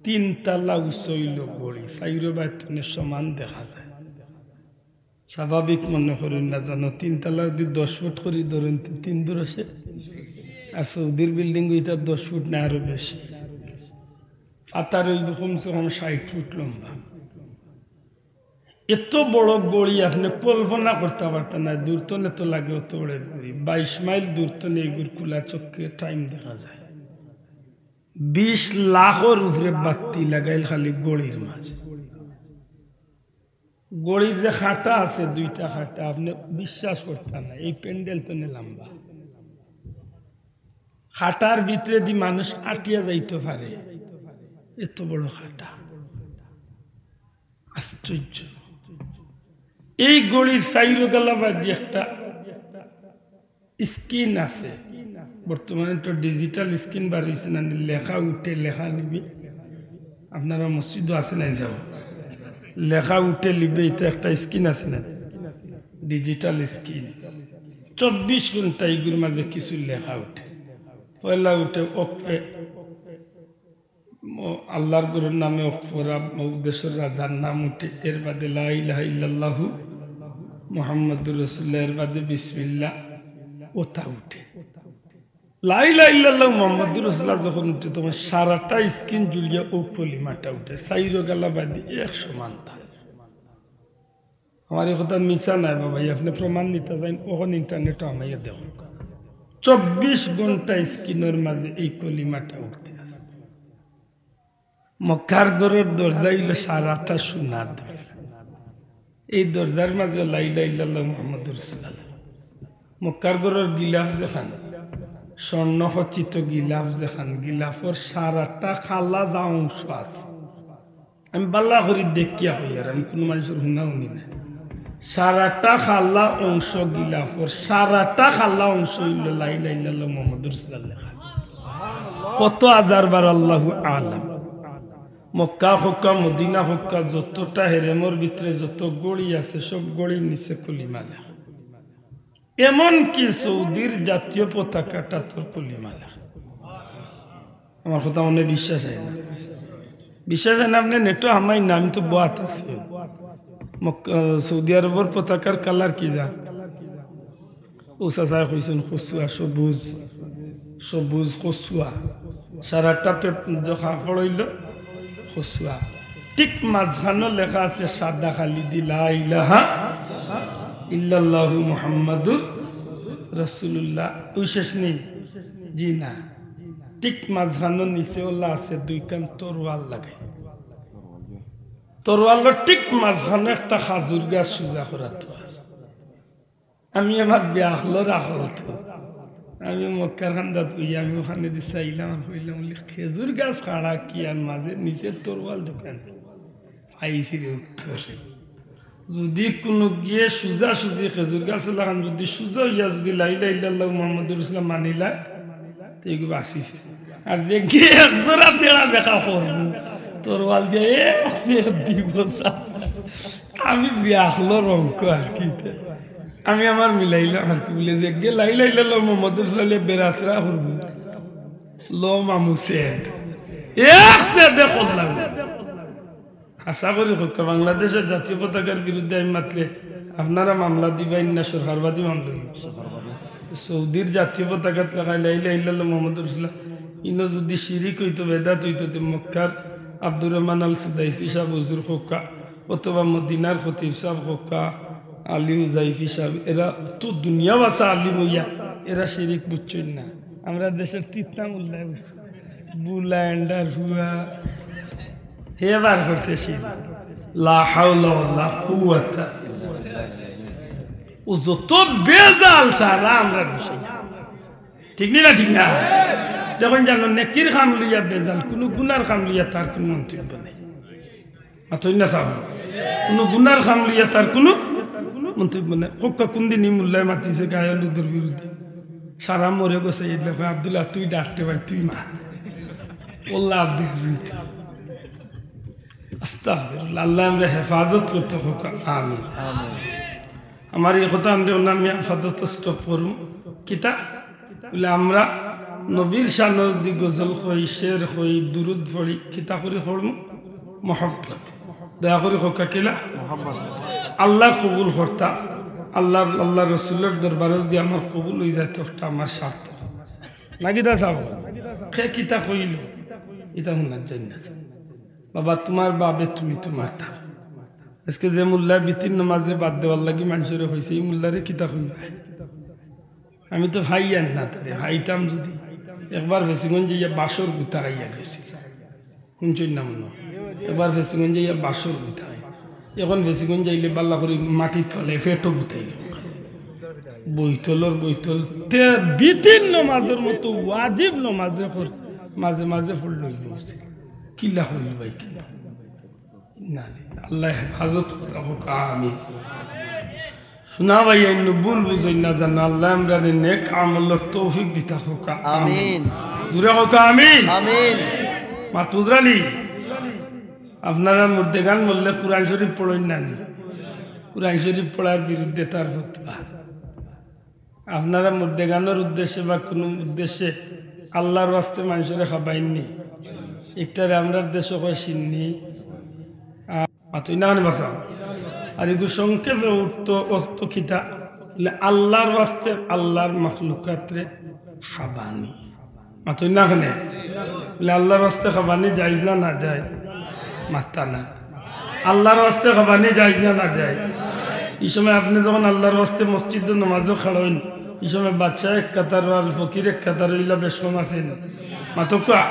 তিন তালা উচা অইলো গড়ি, চাইরো বায় তনে সমান দেখা যায়। স্বাভাবিক মনে করইন না জানো, তিন তালা যদি দশ ফুট করি ধরেন, তে তিন দশ দশে, আর সৌদির বিল্ডিং ইটা দশ ফুট না আরো বেশি। পাতার অইবো কমসে কম ষাইট ফুট লম্বা। এত বড় গড়ি আপনে কল্পনা করতা পারতা না, দূর তনে তো লাগে অত বড় গড়ি। বাইশ মাইল দূর তনে এগুর খোলা চক্ষে টাইম দেখা যায়। বিশ লাখর উপরে বাত্তি লাগাইল খালি গড়ির মাঝে। গড়ির যে খাটা আছে, দুইটা খাটা, আপনে বিশ্বাস করতা না, এই প্যান্ডেল তনে লম্বা। খাটার ভিতরেদি মানুষ আটিয়া যাইতো পারে, এত বড় খাটা। আশ্চর্য। এই গড়ির চাইরো গালা বাদি একটা স্ক্রিন আছে, বর্তমানে তো ডিজিটাল স্ক্রিন বার অইছে না, লেখা উঠে, লেখা নিবে। আপনারা মসজিদও আছে না, যাও, লেখা উঠে লিবে, ইটা একটা স্ক্রিন আছে না, ডিজিটাল স্ক্রিন। চব্বিশ ঘন্টা এগুর মাঝে কিছু লেখা উঠে। পয়লা উঠে ওকফে, ও আল্লাহর ঘরর নামে ওকফ করা, ও দেশর রাজার নাম উঠে, এর বাদে লা ইলাহা ইল্লাল্লাহু মুহাম্মাদুর রাসূলুল্লাহ, এর বাদে বিসমিল্লাহ, ওটা উঠে। লা ইলাহা ইল্লাল্লাহু মুহাম্মাদুর রাসূলুল্লাহ যখন উঠে, তখন সারাটা স্ক্রিন জুড়িয়া ও কলিমাটা উঠে, চাইরো গালা বাদি এক সমান তাল। আমার এই কথা মিছা নায় বাবা, আপনে প্রমাণ নিতা চাইন, অখন ইন্টারনেটো হামাইয়া দেখো, চব্বিশ ঘন্টা স্ক্রিনর মাঝে এই কলিমাটা উঠতে আছে। মক্কার ঘরর দরজা অইলো সারাটা সোনার দরজা, এই দরজার মাঝে লা ইলাহা ইল্লাল্লাহু মুহাম্মাদুর রাসূলুল্লাহ। মক্কার ঘরর গিলাফ যেখান, স্বর্ণ খচিত গিলাফ যেখান, গিলাফর সারাটা কালা যা অংশ আছে, আমি বালা করি দেখিয়া কইয়ার, আমি কুনু মানষর হুনা হুনি না। সারাটা কালা অংশ গিলাফর, সারাটা কালা অংশ অইলো লা ইলাহা ইল্লাল্লাহু মুহাম্মাদুর রাসূলুল্লাহ লেখা। কত হাজার বার আল্লাহু আলাম। মক্কা হক্কা, মদিনা হক্কা, যতটা হেরেমর ভিতরে যত গড়ি আছে, সব গড়ির নিচে কলিমা লেখা। এমনকি সৌদির জাতীয় পতাকাটা তোর কলিমা লেখা। আমার কথা মনে বিশ্বাস হয় না, বিশ্বাস হয় না, আপনে নেটো হামাই না, আমি তো বওয়াত আছি। মক্কা, সৌদি আরবর পতাকার কালার কি জাত? ও চাচায় কইছইন কচুয়া, সবুজ, সবুজ কচুয়া। সারাটা পেপ-, কাপড় অইলো কচুয়া। ঠিক মাঝখানো লেখা আছে সাদা কালি দি, লা ইলাহা ইল্লাল্লাহু মুহাম্মাদুর রাসূলুল্লাহ। ওই শেষ নেই? জি না। ঠিক মাঝখানো নিচে ওলা আছে দুইখান তরোয়াল লাগাই। তরোয়ালর ঠিক মাঝখানো একটা খাজুর গাছ সুজা করা তো আছে। আমি আমার বিয়া অকলর আখল তো। আমি মক্কার কান্দাত অইয়া আমি অখানেদি চাইলাম আর কইলাম, বলি, "খেজুর গাছ খাড়া কিয়ার মাঝে নিচে তরোয়াল দুইখান?" পাইছি রে উত্তর। যদি কুনুগিয়ে সুজা সুজি খেজুর গাছ লাখান যদি সুজা অইয়া যদি লা ইলাহা ইল্লাল্লাহু মুহাম্মাদুর রাসূলুল্লাহ মানিলা, তে এগু বাঁচিছে। আর যেগিয়ে একজোড়া তেড়া বেকা করবো, তরোয়াল দিয়া এক ফের দিব না। আমি বিয়া অকলর অঙ্ক আর কি। আমি আমার মিলাইলাম আর কি, বলে যেগিয়ে লা ইলাহা ইল্লাল্লাহু মুহাম্মাদুর রাসূলুল্লাহ বেড়াছেড়া করবো, লো মামু সেদ। এক সেদে করলাম। আশা করি কউক্কা, বাংলাদেশর জাতীয় পতাকার বিরুদ্ধে আমি মাতলে আপনারা মামলা দিবা, ইন্না সরকারবাদী মামলা দিবা। সৌদির জাতীয় পতাকাত লেখা লা ইলাহা ইল্লাল্লাহ মুহাম্মাদুর রাসূলুল্লাহ, ইনো যুদি শিরিক অইতো, বেদাত অইতো, তে মক্কার আব্দুর রহমান আল সুদাইসি সাব হুজুর কউক্কা, অথবা মদিনার খতিব সাব কউক্কা, আলী হুজাইফি সাব, এরা তো দুনিয়া বাসা আলিম অইয়া, এরা শিরিক বুঝছইন না। আমরার দেশর তিতনা মোল্লায় বুঝছইন। বুলাইন্ডার ফুয়া, হে বার করছে শিরিক। লা হাওলা ওয়ালা কুওয়াতা ইল্লা বিল্লাহ। ও যত বেজাল সারা আমরার দেশে। ঠিক নি না, ঠিক না? যখন জানো নেকির কাম লইয়া বেজাল, কুনু গুনার কাম লইয়া তার কুনু মন্তব্য নাই। মাতইন না সাব, কুনু গুনার কাম লইয়া তার কুনু মন্তব্য নাই। কউক্কা কুনদিন ই মোল্লায় মাতিছে গায়ে হলুদর বিরুদ্ধে? সারা মরে গেছে, এই লেখা আব্দুল্লাহ, তুই ডাকতে ভাই, তুই মা। আল্লাহ আব্দুল আজিজ। আস্তাগফিরুল্লাহ। আল্লাহ আমরা হেফাজত করতে কউক্কা, আমিন। আমার এই কথা আমরা আমি আপাতত স্টপ করুম। কিতা বুলে, আমরা নবীর শানো যুদি গজল কই, শের কই, দুরুদ পড়ি, কিতা করি করমু? মহব্বত। দয়া করি কউক্কা কিলা? মহব্বত। আল্লাহ কবুল করতা, আল্লাহ, আল্লাহ রসুলর দরবারে যুদি আমার কবুল অই যাইতো, অটা আমার সার্থক। না কিতা সাব? কে কিতা কইল? ইতা হুনার জন্য। বাবা, তুমার বাবে তুমি তুমার থাকো। আজকে যে মোল্লায় বিতির নমাজরে বাদ দেওয়ার লাগি মানষরে কইছে, ই মোল্লারে কিতা কইবা? আমি তো ভাইয়ার না, তারে ভাইতাম যুদি। একবার ফেসিগঞ্জ যাইয়া বাঁশর গুতা খাইয়া গেছি। হুনছইন না মনো? একবার ফেসিগঞ্জ যাইয়া বাঁশর গুতা খাই। এখন ফেসিগঞ্জ যাইলে বালা করি মাটিত ফালে, ফেটো গুতাই। বৈতলর বৈতল। তে বিতির নমাজর মতো ওয়াজিব নমাজ এখন মাঝে মাঝে পড়ল অইল। কিলা কইল ভাই, কিলা? না, আল্লাহ হেফাজত করতা কউক্কা, আমিন। শুনা ভাই, অন্য ভুল বুঝইন না জানো, আল্লাহ আমরারে নেক আমলর তৌফিক দিতা কউক্কা, আমিন। আমিন। জুরে কউক্কা, আমিন। আমিন। মাত বুঝরানি? আপনারা মুর্দেগান মরলে কুরআন শরীফ পড়ইন না নি? কুরআন শরীফ পড়ার বিরুদ্ধে তার ফতোয়া। আপনারা মুর্দেগানর উদ্দেশ্যে বা কুনু উদ্দেশ্যে আল্লাহর ওয়াস্তে মানষরে খাবাইন নি? ইকটারে আমরার দেশো কয় শিন্নি। আর মাতইন না কেনে বাছা? আর এগু সংক্ষেপে অর্থ, অর্থ কিতা? বুলে, আল্লাহর ওয়াস্তে আল্লাহর মখলুকাতরে খাবানি। মাতইন না কেনে? বুলে, আল্লাহর ওয়াস্তে খাবানি জায়েজ না নাজায়েজ? মাততা না। আল্লাহর ওয়াস্তে খাবানি জায়েজ না নাজায়েজ? ই সময় আপনে যখন আল্লাহর ওয়াস্তে মসজিদো নমাজো খাড়ইন, ই সময় বাদশা এক কাতার আর ফকির এক কাতার অইলা বেশ কম আছে নি? মাতউক্কা,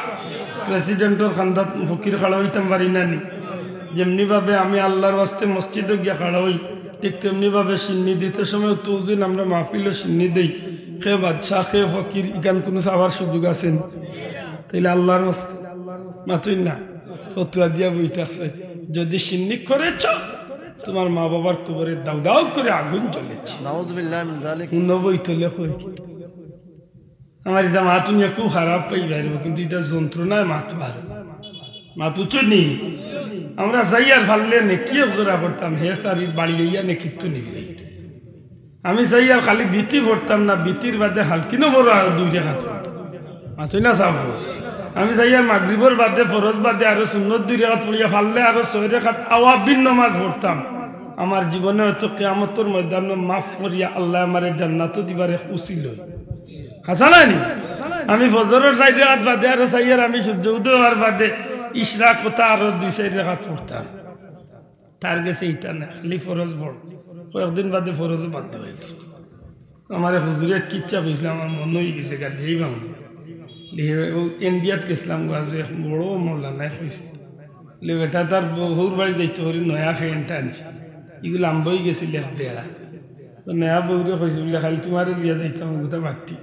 প্রেসিডেন্টর কান্দাত ফকির খাড়া অইতাম পারি না নি? যেমনি ভাবে আমি আল্লাহর ওয়াস্তে মসজিদো গিয়া খাড়া অই, ঠিক তেমনি ভাবে শিন্নি দিতে সময় তো যেন আমরা মাহফিলো শিন্নি দেই, কে বাদশা, কে ফকির, ইখান কুনু চাওয়ার সুযোগ আছে নি? তাইলে আল্লাহর ওয়াস্তে মাতইন না, ফতুয়া দিয়া বই থাকছে, যদি শিন্নি করেছ, তোমার মা বাবার কবরে দাউ দাউ করে আগুন জ্বলেছে। নাউজুবিল্লাহ মিন যালিক। হুনো বই তলে কই কি? আমার ইতা মাত হুনিয়া খুব খারাপ পাইবা, কিন্তু ইতা যন্ত্রণায় মাত বার। মাত উঠছে নি? আমরা চাইয়ার পারলে নেকি এক জোড়া করতাম, হে চারি বাড়ি লইয়া নেকিত্ত নিবে। আমি চাইয়ার খালি বিতি পড়তাম না, বিতির বাদে হালকিনো বড় আরো দুই রেখাত। মাতইন না সাব। আমি চাইয়ার মাগরিবর বাদে, ফরজ বাদে আরো সুন্নত দুই রেখাত পড়িয়া পারলে আরো ছয় রেখাত আওয়াবিন নমাজ পড়তাম। আমার জীবনে হয়তো কিয়ামতর ময়দানো মাফ করিয়া আল্লায় আমারে জান্নাতো দিবার এক উসিল অয়। হাছা নায় নি? আমি ফজরর চাইর রেখাত বাদে আরো চাইয়ার আমি সূর্য উদয় অওয়ার বাদে ইশরাক অতা আরো দুই চাইর রেখাত পড়তাম। তার গেছে ইতা না, খালি ফরজ পড়। কয়েকদিন বাদে ফরজও বাদ দিবা। আমারে হুজুরে কিচ্ছা কইছলা, আমার মনো অই গেছে, গালি এই বাংলা। ও ইন্ডিয়াত গেছলাম, গো, আজ এক বড় মৌলানায় কইছে। লে বেটা, তার বউ-, বউর বাড়ি যাইতে করি নয়া প্যান্ট আনছে। ইগু লাম্বা অই গেছিল এক দেড়া। তো নয়া বউরে কইছে বুলে, "খালি তুমারে লিয়া যাইতাম, গুতা বাট্টি।"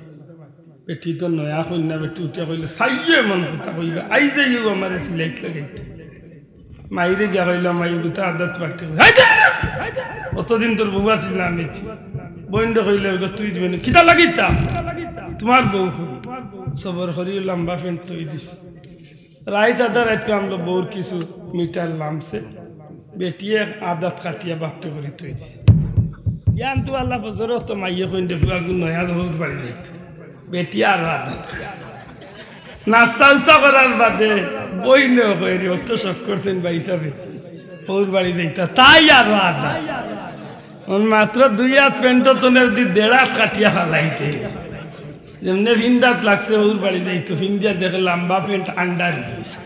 বেটি তো নয়া কইন্যা, বেটি উঠিয়া কইলে, "চাইয়ে এমন কথা কইবা, আইজ আইও আমারে সিলাইট লাগাইতে।" মাইরে গিয়া কইলো, "মাই, গুতা আদাত বাট্টি।" "হাই যা! অতদিন তোর বউ আছিল না আমি?" বইনরে কইলে, "ওগো তুই দিবে না।" "কিতা লাগিতা? তুমার বউ কই?" সবর করি লাম্বা প্যান্ট থই দিছে। রাইত আধা রাইত কামলো বউর কিছু মিটার লামছে, বেটিয়ে আদাত কাটিয়া বাট্টি করি থই দিছে। ইয়ান তো আল্লাহ ফজর তো মাইয়ে কইন দে ফুয়াগু নয়া বউর বাড়ি যাইতো। বেটিয়ে আরো আদাত কাটছে। নাস্তা উস্তা করার বাদে বইনে কইরি, "অত শখ করছইন ভাইসাবে, হউর বাড়ি যাইতা, তাই আরো আদা।" অন মাত্র দুই আত প্যান্টো তনে দি দেড় আত কাটিয়া ফালাইতে, যেমনে ফিন্দাত লাগছে হউর বাড়ি যাইতো, ফিন্দিয়া দেখে লাম্বা প্যান্ট আন্ডার অইগেছে।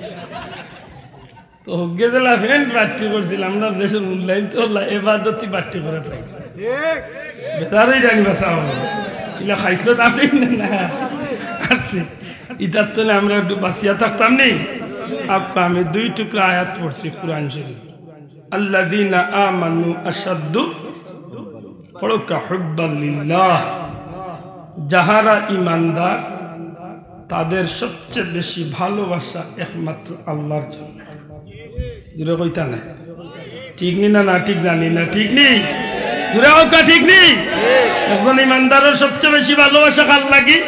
তো হগ্গে যেলা প্যান্ট বাট্টি করছিল, আমরার দেশর মূল্যায়ন তো অলা এবাদতি বাট্টি করে পাই। বেজার অই জানি বাসা অইবো। ইলা খাইছলত আছে না? না। আছে। ইতার তনে আমরা একটু বাঁচিয়া থাকতাম নি? আপকা আমি দুই টুকরা আয়াত পড়ছি কোরআন শরীফ। আল্লাযীনা আমানু আশাদ্দু, পড়উক্কা, হুব্বান লিল্লাহ। যাহারা ঈমানদার, তাদের সবচেয়ে বেশি ভালোবাসা একমাত্র আল্লাহর জন্য। জোরে কইতা না? ঠিক নি না? না ঠিক জানি না, ঠিক নি? জোরে কউক্কা, ঠিক নি? একজন ইমানদারর সবচেয়ে বেশি ভালোবাসা কার লাগি?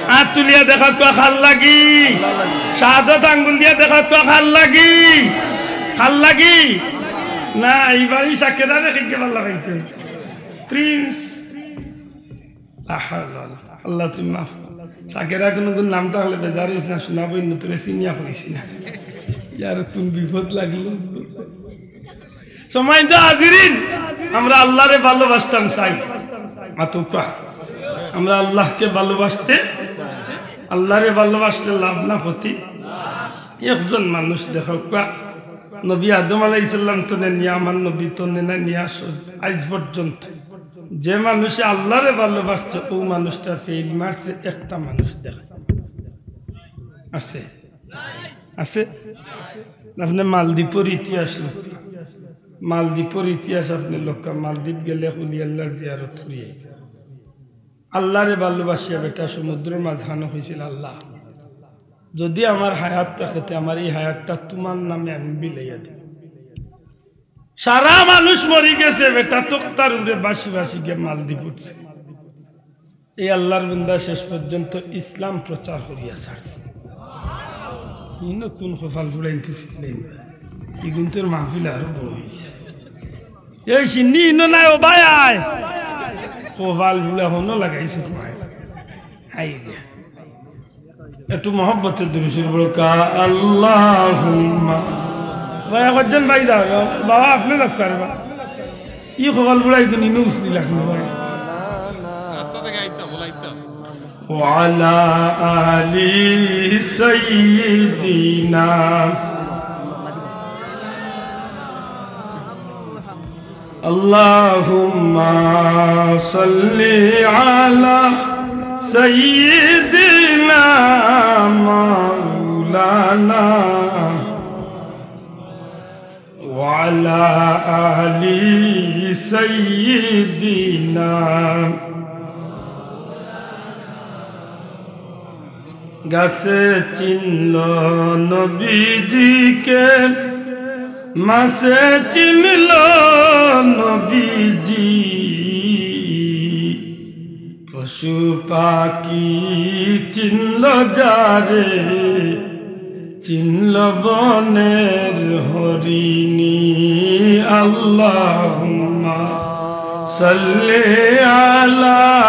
আত তুলিয়া দেখাউক্কা, কার লাগি? শাহাদত আঙ্গুল দিয়া দেখাউক্কা, কার লাগি? কার লাগি? না, ই বাড়ি সাকেরা রে, খেইকে ভালা পাইতে। প্রিন্স। লা হাওলা ওয়ালা কুওয়াতা। আল্লাহ, তুমি মাফ করো। সাকেরা কুনুগুন নাম থাকলে বেজার অইস না, শোনা বইন, তোরে চিনিয়া কইছি না। ইয়ার কুন বিপদ লাগলো। সম্মানিত হাজিরিন, আমরা আল্লাহরে ভালোবাসতাম চাই। মাতউক্কা। আমরা আল্লাহকে ভালোবাসতে, আল্লাহরে ভালোবাসলে লাভ না ক্ষতি? একজন মানুষ দেখাউক্কা, নবী আদম আলাইহিস সালাম তনে নিয়া, আমার নবী তনে না নিয়া, আইজ পর্যন্ত যে মানুষে আল্লাহরে ভালোবাসছে, অউ মানুষটা ফেইল মারছে, একটা মানুষ দেখা আছে? আছে? আপনে মালদ্বীপর ইতিহাস লউক্কা, মালদ্বীপর ইতিহাস আপনে লউক্কা, মালদ্বীপ গেলে অলি আল্লাহর জিয়ারত করিয়া আইবা। আল্লাহরে ভালোবাসিয়া বেটা সমুদ্রর মাঝখানো কইছিল, "আল্লাহ, যদি আমার হায়াত থাকে, তে আমার ই হায়াতটা তুমার নামে আমি বিলাইয়া দিমু।" সারা মানুষ মরি গেছে, বেটা তক্তার উপরে বাঁচি বাঁচি গিয়া মালদ্বীপ উঠছে। এই আল্লাহর বান্দা শেষ পর্যন্ত ইসলাম প্রচার করিয়া ছাড়ছে। ইনো কুন কপাল ফুড়াইন তে ছিলেন? ইগুন তোর মাহফিল আরো বড় অইছে। এই সিন্নি ইনো নাই, ও ভাই আয়। কপাল ফুড়া হনো লাগাইছে তোমায়। হাই রে। একটু মহব্বতে দুরূদ শরীফ পড়উক্কা, আল্লাহুম্মা। ভাই, একজন ভাই যাও, বাবা, আপনে লাভ করবা। ই কপাল ফুড়া ইগুন ইনো উছলি লাগলো ভাই। রাস্তা থেকে আইতাম, ওলা আইতাম। وعلى آل سيدنا. اللهم صل على سيدنا مولانا وعلى آل سيدنا. গাছে চিনল নবীজিকে, মাছে চিনল নবীজি। পশু পাখি চিনল যারে, চিনল বনের হরিণী। আল্লাহুম্মা সাল্লি আলা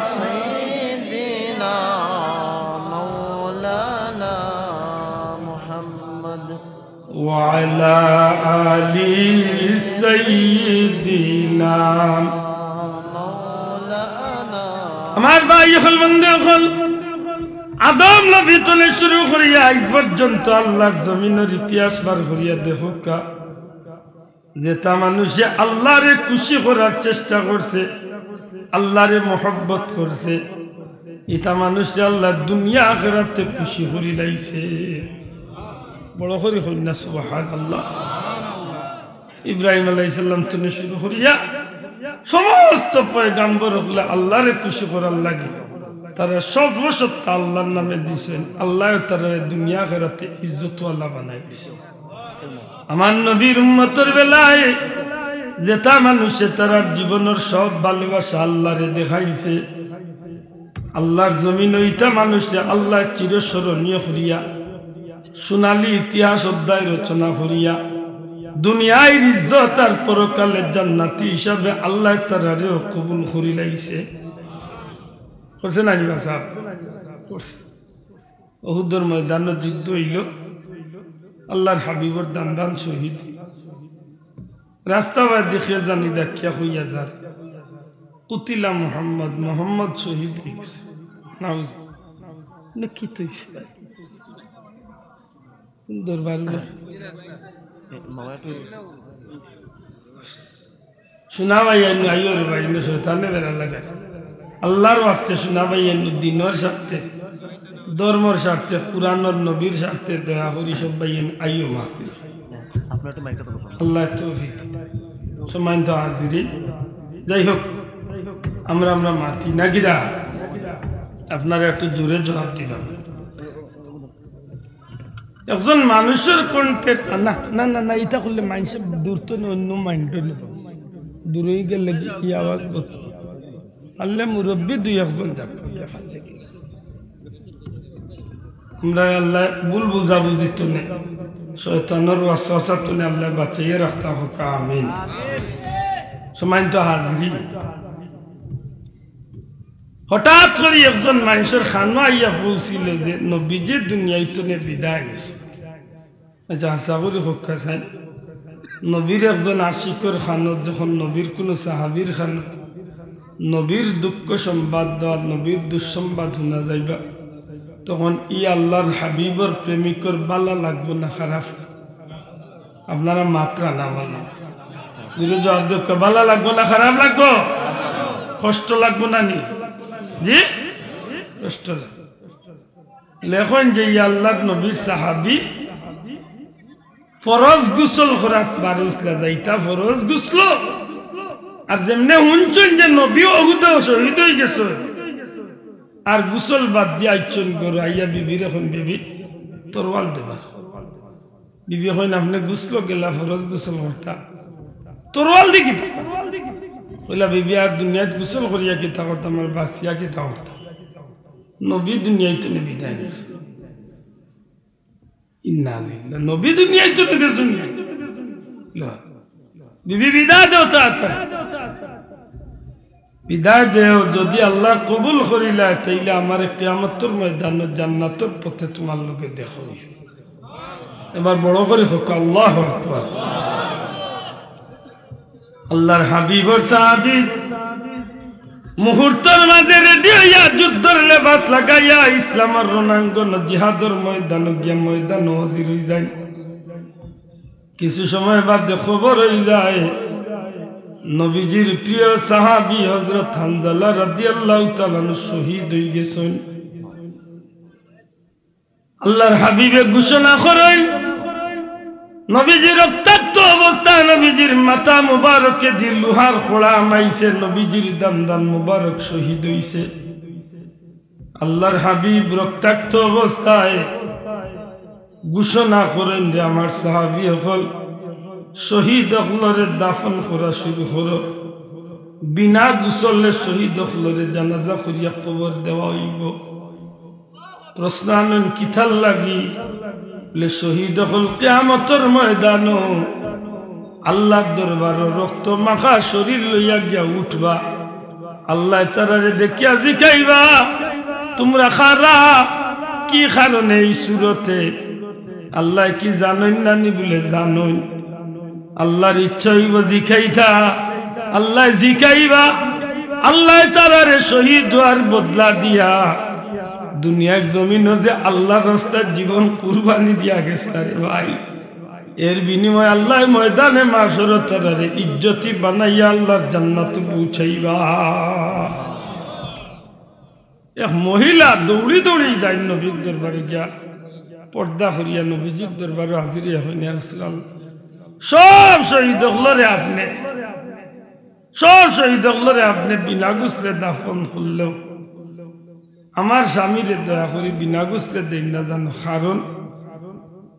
সাইয়্যিদিনা মাওলানা মুহাম্মদ। وعلى آل سيدنا. আমার ভাই অকল, বন্ধু অকল, আদম নবী তনে শুরু করিয়া আইজ পর্যন্ত আল্লাহর জমিনর ইতিহাস বার করিয়া দেখউক্কা, যেতা মানুষে আল্লাহরে খুশি করার চেষ্টা করছে, আল্লাহরে মহব্বত করছে, ইতা মানুষরে আল্লাহ দুনিয়া আখেরাতে খুশি করিলাইছে। বড় করি কইন না সুবহানাল্লাহ। ইব্রাহিম আলাইহিস সালাম তনে শুরু করিয়া সমস্ত পয়গাম্বর অকলে আল্লাহরে খুশি করার লাগি তারা সর্বস্বতা আল্লাহর নামে দিছইন। আল্লাহ তারারে দুনিয়া আখেরাতে ইজ্জতওয়ালা বানাই দিছে। আমার নবীর উম্মতর বেলায় যেতা মানুষে তারার জীবনর সব ভালোবাসা আল্লাহরে দেখাইছে, আল্লাহর জমিনো ইতা মানুষরে আল্লাহ চিরস্মরণীয় করিয়া সোনালী ইতিহাস অধ্যায় রচনা করিয়া দুনিয়ার ইজ্জত আর পরকালে জান্নাতি হিসাবে আল্লাহ তারারেও কবুল করিলাইছে। করছে না নি বা সাহেব? করছে। উহুদর ময়দানো যুদ্ধ অইলো, আল্লার হাবিবর দান দান শহীদ। রাস্তাবাদি কে জানি ডাকিয়া কইয়া যার, "কুতিলা মুহাম্মদ, মুহাম্মদ শহীদ অইগেছে।" নাউজ-, না, কিতা অইছে ভাই? কোন দরবার? সোনা ভাইয়াইন আইও রে ভাই, ইনো শয়তানে বেড়া লাগায়। আল্লার ওয়াস্তে সোনা ভাইয়াইন, দিনর স্বার্থে, ধর্মর স্বার্থে, কুরআনর নবীর স্বার্থে দয়া করি সব ভাইয়াইন আইও মাহফিল। আল্লায় তৌফিক দিতা। সম্মানিত হাজিরিন, যাই হোক, আমরা, আমরা মাতি না কিরা? আপনারা একটু জোরে জবাব দিবা। একজন মানুষর কণ্ঠে, না, না, না, না, ইটা করলে মানুষ দূর তো অন্য মাইন্ড নিব। দূরে গেলে কি আওয়াজ বলতো? পারলে মুরব্বী দুই একজন যাক। আমরা আল্লায় ভুল বুঝাবুঝি তনে, শয়তানর ওয়াসওয়াসা তনে আল্লায় বাঁচাইয়া রাখতা হোক, আমিন। সম্মানিত হাজিরিন, হঠাৎ করি একজন মানুষর কানো আইয়া পৌঁছিল যে নবীজি দুনিয়াইতনে বিদায় নিছে। আচ্ছা, আশা করি হক্কা চাই। নবীর একজন আশিকর কানো যখন নবীর কুনু সাহাবীর কানো নবীর দুঃখ সংবাদ দেওয়ার, নবীর দুঃসংবাদ হুনা যাইবা, তখন ই আল্লার হাবিবর প্রেমিকর বালা লাগবো না খারাপ? আপনারা মাতরা না বলেন। জোরে জবাব দেউক্কা, বালা লাগবো না খারাপ লাগবো? কষ্ট লাগবো না নি? জি, কষ্ট লাগবো। লেখইন যে ই আল্লার নবীর সাহাবী ফরজ গোসল করাত বার অইছলা, যাইতা ফরজ গোসল। আর যেমনে হুনছইন যে নবী উহুদো শহীদ অইগেছইন, আর গোসল বাদ দিয়া আইছইন ঘরো, আইয়া বিবিরে কইন, "বিবি, তরোয়াল দেবা।" বিবি কইন, "আপনে গোসলো গেলা, ফরজ গোসল করতা, তরোয়াল দি কিতা?" কইলা, "বিবি, আর দুনিয়াত গোসল করিয়া কিতা করতাম, আর বাঁচিয়া কিতা করতাম? নবী দুনিয়াইতনে বিদায় নিছে।" ইন্না লিল্লাহ। নবী দুনিয়াইতনে গেছইন। লা। বিবি, বিদায় দেও তাড়াতাড়ি। বিদায় দেও, যদি আল্লায় কবুল করিলায়, তাইলে আমারে কিয়ামতর ময়দানো জান্নাতর পথে তুমার লগে দেখা অইবো। এবার বড় করি কউক্কা, আল্লাহু আকবার। আল্লার হাবিবর সাহাবী মুহূর্তর মাঝে রেডি অইয়া যুদ্ধর লেবাস লাগাইয়া ইসলামর রণাঙ্গন জিহাদর ময়দানো গিয়া ময়দানো হাজির অইযাইন। কিছু সময় বাদে খবর অইযায় নবীজির প্রিয় সাহাবী হযরত হানজালা রাদিয়াল্লাহু তাআলা আনহু শহীদ অইগেছইন। আল্লার হাবিবে ঘোষণা করইন, নবীজি রক্তাক্ত অবস্থায় নবীজির মাথা মুবারকে দি লোহার খড়া হামাইছে, নবীজির দান্দান মুবারক শহীদ অইছে। আল্লার হাবিব রক্তাক্ত অবস্থায় ঘোষণা করইন যে, "আমার সাহাবী অকল, শহীদ অকলরে দাফন করা শুরু করো, বিনা গোসলে শহীদ অকলরে জানাজা করিয়া কবর দেওয়া অইবো।" প্রশ্ন আনইন, "কিতার লাগি?" বলে, "শহীদ অকল কিয়ামতর ময়দানো আল্লার দরবারো রক্ত মাখা শরীর লইয়া গিয়া উঠবা। আল্লায় তারারে দেখিয়া জিকাইবা, 'তুমরা কারা, কি কারণে ই সুরতে?' আল্লায় কি জানইন না নি?" বলে, "জানইন।" আল্লার ইচ্ছা অইবো জিকাইতা, আল্লায় জিকাইবা, আল্লায় তারারে শহীদ অওয়ার বদলা দিয়া দুনিয়ার জমিনো যে আল্লার রাস্তায় জীবন কুরবানি দিয়া গেছলা রে ভাই, এর বিনিময়ে আল্লায় ময়দানে মাশরো তারারে ইজ্জতি বানাইয়া আল্লার জান্নাতো পৌঁছাইবা। এক মহিলা দৌড়ি দৌড়ি যাইন নবীর দরবারো গিয়া, পর্দা করিয়া নবীজির দরবারো হাজির অইয়া কইন, "ইয়া রাসূলুল্লাহ, সব শহীদ অকলরে আপনে, সব শহীদ অকলরে আপনে বিনা গোসলে দাফন করলেও আমার স্বামীরে দয়া করি বিনা গোসলে দেইন না জানো, কারণ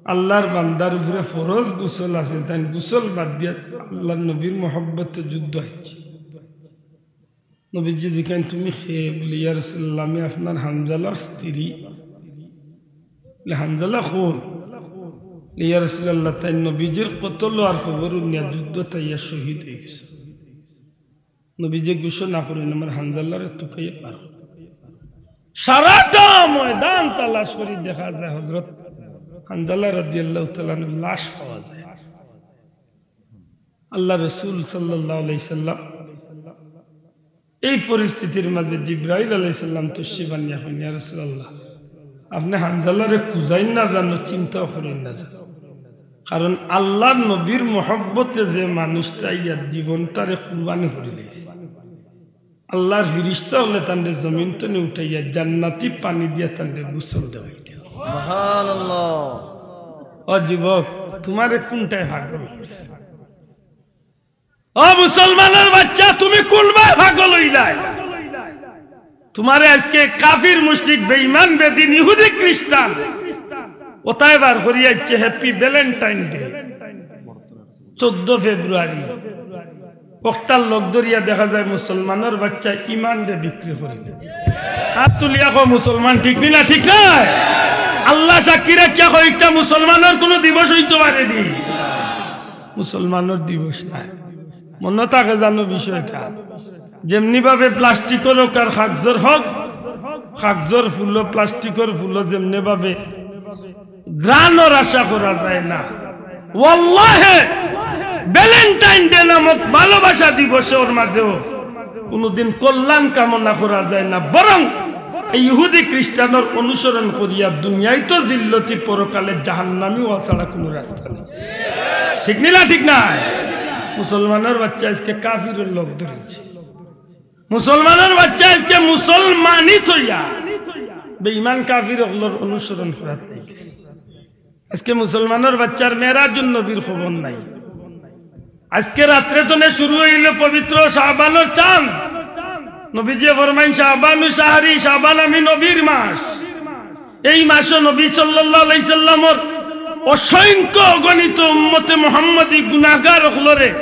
আল্লার বান্দার উপরে ফরজ গোসল আছিল, তাইন গোসল বাদ দিয়া আল্লার নবীর মহব্বতে যুদ্ধ আইছে।" নবীজি জিকাইন, "তুমি কে?" বলে, "ইয়া রাসূলুল্লাহ, আমি আপনার হানজালার স্ত্রী।" বলে, "হানজালা কই?" বলে, "ইয়া রাসূলুল্লাহ, তাইন নবীজির কতল অওয়ার খবর হুনিয়া যুদ্ধত আইয়া শহীদ অইগেছইন।" নবীজি ঘোষণা করইন, "আমার হানজালারে তুকাইয়া বার করো।" সারাটা ময়দান তালাশ করি দেখা যায় হযরত হানজালা রাদিয়াল্লাহু তাআলা আনহুর লাশ পাওয়া যায়। আল্লাহ রসুল সাল্লাল্লাহু আলাইহি সাল্লাম এই পরিস্থিতির মাঝে জিব্রাইল আলাইহিস সালাম তশরিফ আনিয়া কইন, "ইয়া রাসূলুল্লাহ, আপনে হানজালারে খুঁজইন না জানো, চিন্তাও করইন না জানো, কারণ আল্লাহর নবীর মহব্বতে যে মানুষটা ইয়ার জীবনটারে কুরবানি করি লাইছে, আল্লাহর ফিরিস্তা অকলে তানরে জমিন তনে উঠাইয়া জান্নাতি পানি দিয়া তানরে গোসল দেওয়াইতা।" সুবহানাল্লাহ। ও যুবক, তুমারে কুনটায় পাগল করছে? ও মুসলমানর বাচ্চা, তুমি কুনবায় পাগল অইলায়? তুমারে আইজকে কাফির, মুশরিক, বেঈমান, বেদিন, ইহুদি, খ্রিস্টান অতায় বার করি আইছে হ্যাপি ভ্যালেন্টাইন ডে, চৌদ্দ ফেব্রুয়ারি। অকটার লগ ধরিয়া দেখা যায় মুসলমানর বাচ্চায় ইমানরে বিক্রি করি। হাত তুলিয়া কও মুসলমান, ঠিক নি না? ঠিক নায়? আল্লাহ সাক্ষী রাখিয়া কও, ইটা মুসলমানর কুনু দিবস অইতো পারে নি? মুসলমানর দিবস নায়। মনো থাকে জানো বিষয়টা? যেমনি ভাবে প্লাস্টিকর হউক আর কাগজর হউক, কাগজর ফুলো, প্লাস্টিকর ফুলো যেমনি ভাবে ঘ্রাণর আশা করা যায় না, ওয়াল্লাহে ভ্যালেন্টাইন ডে নামক ভালোবাসা দিবসর মাঝেও কুনুদিন কল্যাণ কামনা করা যায় না, বরং এই ইহুদি খ্রিস্টানর অনুসরণ করিয়া দুনিয়াইত জিল্লতি, পরকালে জাহান্নামি অওয়া ছাড়া কুনু রাস্তা নাই। ঠিক নি না? ঠিক নায়? মুসলমানর বাচ্চা আইজকে কাফিরর লগ ধরিছে। মুসলমানর বাচ্চা আইজকে মুসলমানি থইয়া বেঈমান কাফির অকলর অনুসরণ করাত লাগি গেছে। আইজকে মুসলমানর বাচ্চার মেরাজুন নবীর খবর নাই। আইজকে রাত্রে তনে শুরু অইলো পবিত্র শাবানর চান। নবীজিয়ে ফরমাইন, "শাবানু শাহরি, শাবান আমি নবীর মাস।" এই মাসো নবী সাল্লাল্লাহু আলাইহি সাল্লামর অসংখ্য অগণিত উম্মতে মুহাম্মদী গুনাহগার অকলরে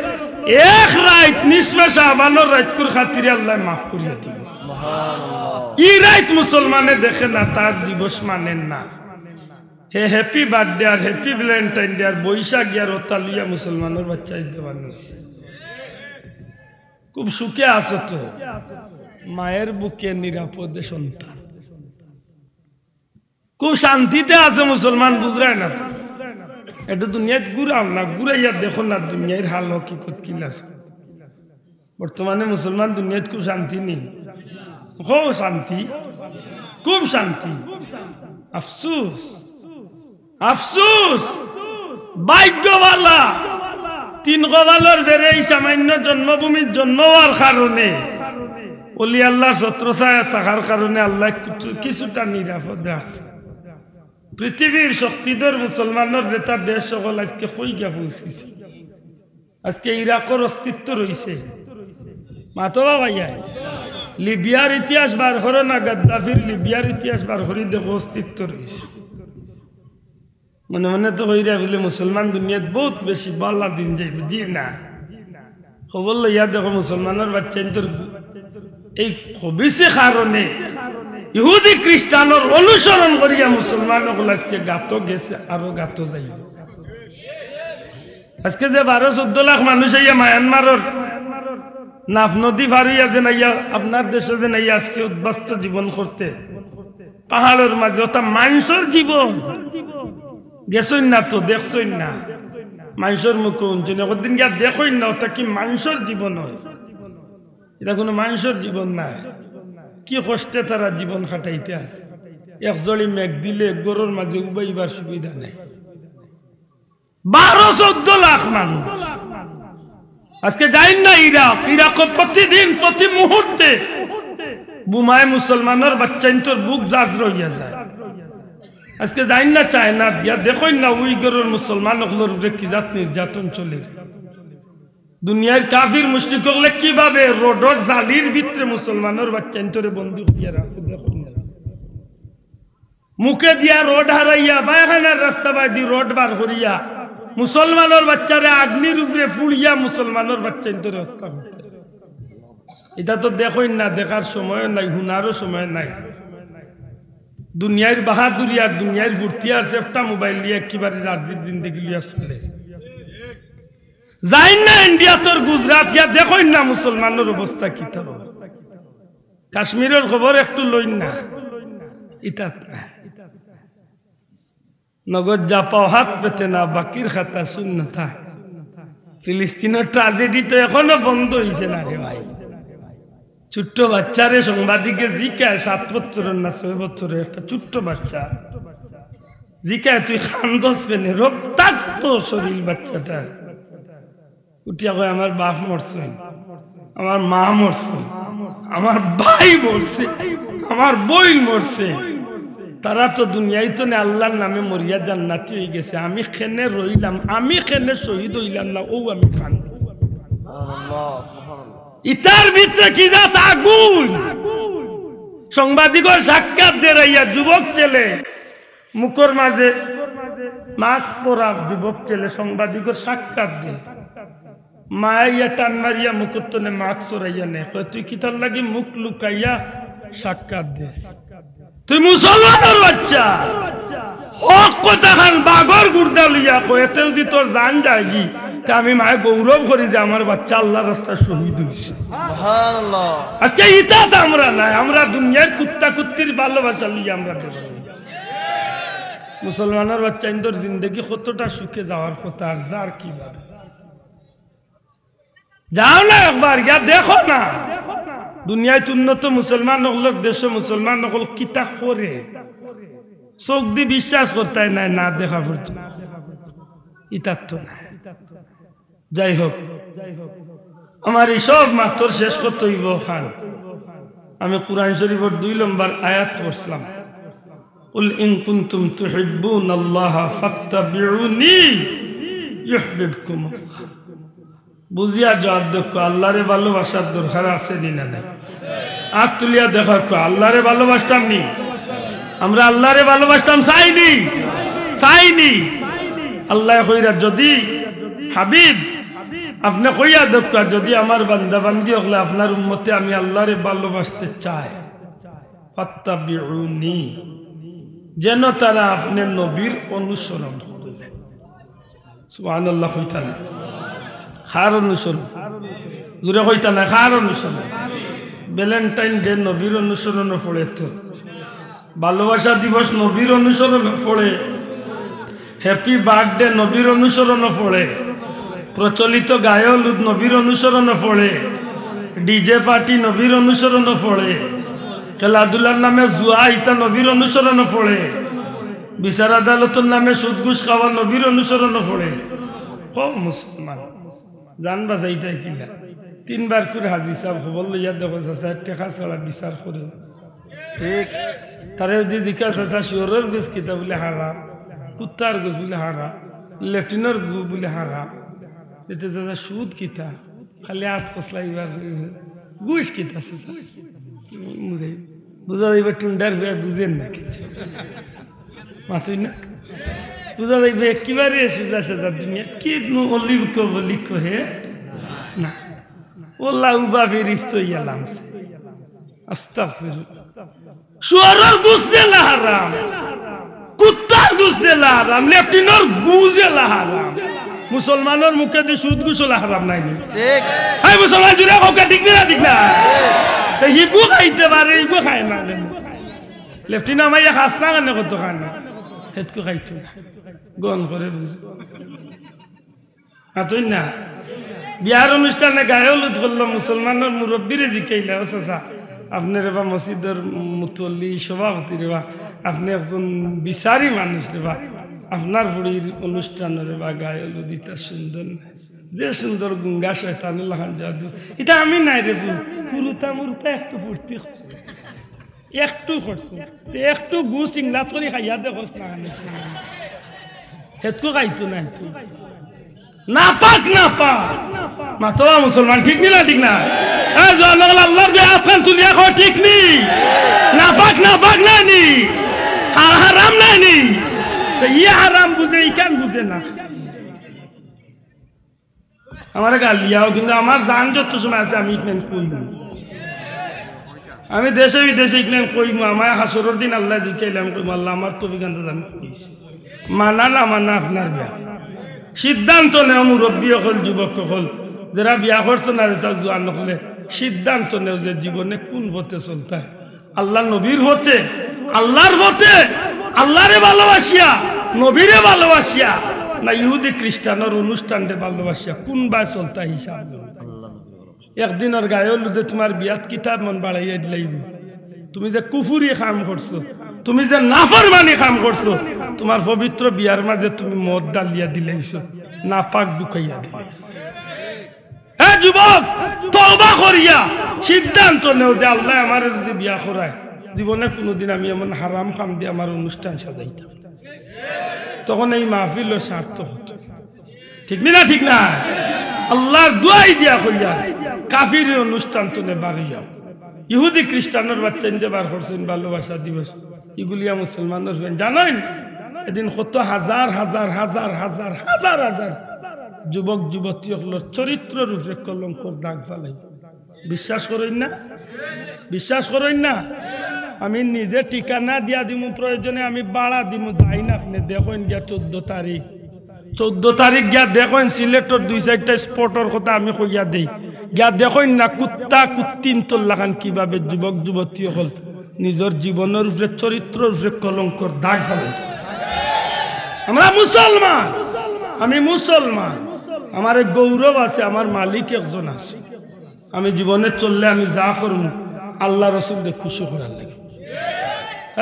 এক রাইত, নিসফে শাবানর রাইতকুর খাতিরে আল্লায় মাফ করিয়া দিবো। সুবহানাল্লাহ। ই রাইত মুসলমানে দেখে না, তার দিবস মানের না। হে হ্যাপি বার্থডে আর হ্যাপি ভ্যালেন্টাইন ডে আর বৈশাখ ইয়ার অতা লইয়া মুসলমানর বাচ্চায় দেওয়ান অইছে। খুব সুখে আছো তো, মায়ের বুকে নিরাপদে সন্তান। খুব শান্তিতে আছে মুসলমান, বুঝরায় না তো। একটু দুনিয়াত ঘুরাও না, ঘুরাইয়া দেখো না দুনিয়ার হাল হকিকত কিলা আছে। বর্তমানে মুসলমান দুনিয়াত খুব শান্তি নি? খুব শান্তি, খুব শান্তি। আফসুস, আফসুস, ভাগ্য ভালা। তিন কপালর ফেরে এই সামান্য জন্মভূমিত জন্ম অওয়ার কারণে, অলি আল্লাহর ছত্রছায়া থাকার কারণে আল্লায় কিছু, কিছুটা নিরাপদে আছে। পৃথিবীর শক্তিধর মুসলমানর যেটা দেশ অকল আইজকে কই গিয়া পৌঁছিছে। আইজকে ইরাকর অস্তিত্ব রইছে। মাতো বা ভাইয়া, লিবিয়ার ইতিহাস বার করো না, গাদ্দাফির লিবিয়ার ইতিহাস বার করি দেখো, অস্তিত্ব রইছে। মনে মনে তো কইরা বুলে মুসলমান দুনিয়াত বউত বেশি ভালা দিন যাইবো, জি না? খবর লইয়া দেখো মুসলমানর বাচ্চাইন্তর এই খবিসে কারণে, ইহুদি খ্রিস্টানর অনুসরণ করিয়া মুসলমান অকল আইজকে গাতো গেছে, আরো গাতো যাইবো। আইজকে যে বারো চৌদ্দ লাখ মানুষ আইয়া মায়ানমারর নাফ নদী পার অইয়া যেন আইয়া আপনার দেশো যেন আইয়া আইজকে উদ্বাস্তু জীবন করতে, পাহাড়র মাঝে, অতা মানষর জীবন। গেছইন না তো, দেখছইন না, মানষর মুখো হুনছইন, একদিন গিয়া দেখইন না, অতা কি মানষর জীবন অয়? ইটা কুনু মানষর জীবন নায়। কি কষ্টে তারা জীবন কাটাইতে আছে। এক জড়ি মেঘ দিলে ঘরর মাঝে উবাইবার সুবিধা নাই। বারো চৌদ্দ লাখ মানুষ। আইজকে যাইন না ইরাক, ইরাকো প্রতিদিন, প্রতি মুহূর্তে বোমায় মুসলমানর বাচ্চাইন্তর বুক জাজরা অইয়া যায়। আইজকে যাইন না চায়নাত গিয়া, দেখইন না উইঘুরর মুসলমান অকলর উপরে কি জাত নির্যাতন চলের। দুনিয়ার কাফির মুশরিক অকলে কিভাবে রোডর জালির ভিতরে মুসলমানর বাচ্চাইন্তরে বন্দী করিয়া রাখছে, দেখইন না। মুখে দিয়া রড হারাইয়া, পায়খানার রাস্তা বায়দি রড বার করিয়া, মুসলমানর বাচ্চারে আগ্নির উপরে পুড়িয়া মুসলমানর বাচ্চাইন্তরে হত্যা করতে। ইটা তো দেখইন না, দেখার সময় নাই, হুনারও সময় নাই। দুনিয়ার বাহাদুরি আর দুনিয়ার ফুর্তি আর সেফটা মোবাইল নিয়া একেবারে রাজনীতি জিন্দেগি লইয়া চলে। যাইন না ইন্ডিয়াত, গুজরাট গিয়া দেখইন না মুসলমানর অবস্থা কিতা। কাশ্মীরর খবর একটু লইন না। ইতাত না। নগদ যা পাও হাত পেতে না, বাকির খাতা শূন্য থাক। ফিলিস্তিনের ট্রাজেডি তো এখনো বন্ধ হইছে না রে ভাই। ছোট্ট বাচ্চারে সাংবাদিকে জিকায়, সাত বছরের না ছয় বছরের একটা ছোট্ট বাচ্চা, জিকায়, "তুই কান্দস কেনে?" রক্তাক্ত শরীর বাচ্চাটার। উঠিয়া কয়, "আমার বাপ মরছে, আমার মা মরছে, আমার ভাই মরছে, আমার বইন মরছে। তারা তো দুনিয়াইত নে আল্লাহর নামে মরিয়া জান্নাতি হয়ে গেছে। আমি কেনে রইলাম, আমি কেনে শহীদ হইলাম না, ও আমি কান্দি।" সুবহানাল্লাহ, সুবহানাল্লাহ। ইতার ভিতরে কি জাত আগুন! সাংবাদিকর সাক্ষাৎ দেরাইয়া যুবক ছেলে, মুখর মাঝে মাস্ক পরা যুবক ছেলে সাংবাদিকর সাক্ষাৎ দে। মায়া ইয়া টান মারিয়া মুখর তনে মাস্ক সরাইয়া নে, কয়, "তুই কিতার লাগি মুখ লুকাইয়া সাক্ষাৎ দে? তুই মুসলমানের বাচ্চা।" হক কথা খান বাগর গুর্দা লইয়া কয়, "এতে যদি তোর জান যায়গি, তে আমি মায়ে গৌরব করি যে আমার বাচ্চা আল্লাহর রাস্তায় শহীদ হইছে।" সুবহানাল্লাহ। আজকে ইতাত আমরা নাই, আমরা দুনিয়ার কুত্তা কুত্তির ভালোবাসা লইয়া আমরা দেব। মুসলমানের বাচ্চা ইন্দর জিন্দেগি কতটা সুখে যাওয়ার কথা, আর যার কিভাবে। যাও না একবার গিয়া দেখো না, দুনিয়াত উন্নত মুসলমান অকলর দেশো মুসলমান অকল কিতা করে। চোখ দি বিশ্বাস করতায় নায়, না দেখা পর্যন্ত। ইতার তো নায়। যাই হোক, আমার এই সব মাতর শেষ করতে হইব খান। আমি কোরআন শরীফর দুই নম্বর আয়াত পড়ছিলাম, "কুল ইন কুনতুম তুহিব্বুনাল্লাহা ফাত্তাবিউনি ইউহবিবকুমুল্লাহ।" বুঝিয়া জবাব দেউক্কা, আল্লাহরে ভালোবাসার দরকার আছে নি না নাই? আত তুলিয়া দেখাউক্কা, আল্লাহরে ভালোবাসতাম নি? আমরা আল্লাহরে ভালোবাসতাম চাই নি? চাই নি? আল্লায় কইরা যদি, হাবিব, আপনে কইয়া দেউক্কা, যদি আমার বান্দা বান্দি অকলে, আপনার উম্মতে আমি আল্লাহরে ভালোবাসতে চায়, ফাত্তাবিউনি, যেন তারা আপনে নবীর অনুসরণ করে। সুবহানাল্লাহ কইতা না? কার অনুসরণ? জোরে কইতা না, কার অনুসরণ? ভ্যালেন্টাইন ডে নবীর অনুসরণও পড়ে তো, ভালোবাসা দিবস নবীর অনুসরণও পড়ে, হ্যাপি বার্থডে নবীর অনুসরণও পড়ে, প্রচলিত গায়ে হলুদ নবীর অনুসরণও পড়ে, ডিজে পার্টি নবীর অনুসরণও পড়ে, খেলাধুলার নামে জুয়া ইতা নবীর অনুসরণও পড়ে, বিচার আদালতর নামে সুদ ঘুষ খাওয়া নবীর অনুসরণও পড়ে। কও মুসলমান, জান বাঁচাইতায় কিলা? তিনবার করে হাজি সাহেব খবর লইয়া দেখো, চাচা, টেকা ছাড়া বিচার করে। ঠিক। তারে যদি জিজ্ঞাসা, "চাচা, শুয়োরর গুস কিতা?" বুলে, "হারাম।" "কুত্তার গুস?" বুলে, "হারাম।" "লেট্রিনর গু?" বুলে, "হারাম।" "এতে চাচা সুদ কিতা?" খালি আত কসলাইবার। "গুস কিতা চাচা?" মুরে বুঝা যাইবা টুন্ডার হয়ে বুঝেন না কিছু। মাতুই না? বুঝা যাইবা একেবারে সুজা সাজা দুনিয়া। কি নু অলিক বলিক হে? না। ওলা উবা ফিরিস্ত ইয়া লামছে। আস্তাগফিরুল্লাহ। শুয়োরর গুস যেলা হারাম, কুত্তার গুস যেলা হারাম, লেট্রিনর গু যেলা হারাম। মুসলমানর মুখেদি সুদ ঘুষ অলা হারাম নায় নি? ঠিক। এই মুসলমান জুড়ে কউক্কা, ঠিক না, ঠিক না? তো হিগু খাইতে পারে, হিগু খায় না কেনে? লেট্রিন আমায় খাস না কেনে, কত খায় না? হেতকু খাইতো না। গন করে বুঝে। আতই না? বিয়ার অনুষ্ঠানে গায়ে হলুদ করলো, মুসলমানর মুরব্বিরে জিকাইলা, "ও চাচা, আপনে রে বা মসজিদর মুতল্লি, সভাপতি রে বা, আপনে একজন বিচারি মানুষ রে বা, আপনার ফুড়ির অনুষ্ঠান রে বা গায়ে হলুদ ইতা সুন্দর না।" যে সুন্দর গুঙ্গা শয়তানুল্লাহ খান জাদু, ইতা আমি নায় রে, পুরুতা মুরুতা একটু ফুর্তি একটু করছে। তে একটু গুস ইংলাত করি খাইয়া দেখোস না। হেতকু খাইতো না, হেতকু। নাপাক, নাপাক। মাতবা মুসলমান, ঠিক নি না, ঠিক না? এ জনগণ, আল্লাহর যে আতখান চুলিয়া খাওয়া ঠিক নি? নাপাক, নাপাক না নি? আর হারাম না নি? তো ইয়ে হারাম বুঝে, ইখান বুঝে না। আমারে গালিয়াও, কিন্তু আমার জান যত সময় আছে আমি ইখান কইমু। আমি দেশে বিদেশে ইখান কইমু। আমায় হাশরর দিন আল্লায় জিকাইলে আমি কইমু, "আল্লাহ, আমার তৌফিক আন্দাজ আমি কইছি।" মানা না মানা আপনার বিয়া। সিদ্ধান্ত নেও মুরব্বি অকল, যুবক অকল, যেরা বিয়া করছো না, যেতা জুয়ান অকলে, সিদ্ধান্ত নেও যে জীবনে কোন পথে চলতায়। আল্লাহর নবীর পথে, আল্লাহর পথে, আল্লাহরে ভালোবাসিয়া, নবীরে ভালোবাসিয়া, না ইহুদি খ্রিস্টানর অনুষ্ঠানরে ভালোবাসিয়া, কুনবায় চলতা হিসাব? একদিনর গায়ে হলুদে তুমার বিয়াত কিতা মন বাড়াইয়া দিলাইবো। তুমি যে কুফুরি কাম করছো, তুমি যে নাফরমানি কাম করছো, তুমার পবিত্র বিয়ার মাঝে তুমি মদ ডালিয়া দিলাইছো, নাপাক ঢুকাইয়া দিলাইছো। হে যুবক, তওবা করিয়া সিদ্ধান্ত নেও যে আল্লায় আমারে যদি বিয়া করায়, জীবনে কুনুদিন আমি এমন হারাম কাম দিয়া আমার অনুষ্ঠান সাজাইতাম না। তখন এই মাহফিলও সার্থক অইতো। ঠিক নি না? ঠিক না? আল্লাহর দোয়াই দিয়া কইয়া, কাফির অনুষ্ঠান তনে বাড়িয়া, ইহুদি খ্রিস্টানর বাচ্চাইনরে বার করছইন ভালোবাসা দিবস, ইগুলিয়া মুসলমানর friend। জানইন, এদিন কত হাজার হাজার হাজার হাজার হাজার হাজার যুবক যুবতী অকলর চরিত্রর উপরে কলঙ্কর দাগ ফালাই। বিশ্বাস করইন না? বিশ্বাস করইন না? আমি নিজে ঠিকানা দিয়া দিমু, প্রয়োজনে আমি ভাড়া দিমু, যাইন আপনে দেখইন গিয়া চৌদ্দ তারিখ। চৌদ্দ তারিখ গিয়া দেখইন, সিলেটর দুই চাইরটা spotর কথা আমি কইয়া দেই, গিয়া দেখইন না কুত্তা কুত্তিন্তর লাখান কিভাবে যুবক যুবতী অকল নিজর জীবনর উপরে, চরিত্রর উপরে কলঙ্কর দাগ ফালাইন। আমরা মুসলমান, আমি মুসলমান, আমার এক গৌরব আছে, আমার মালিক একজন আছে। আমি জীবনে চললে আমি যা করমু আল্লাহ রসুলরে খুশি করার লাগি।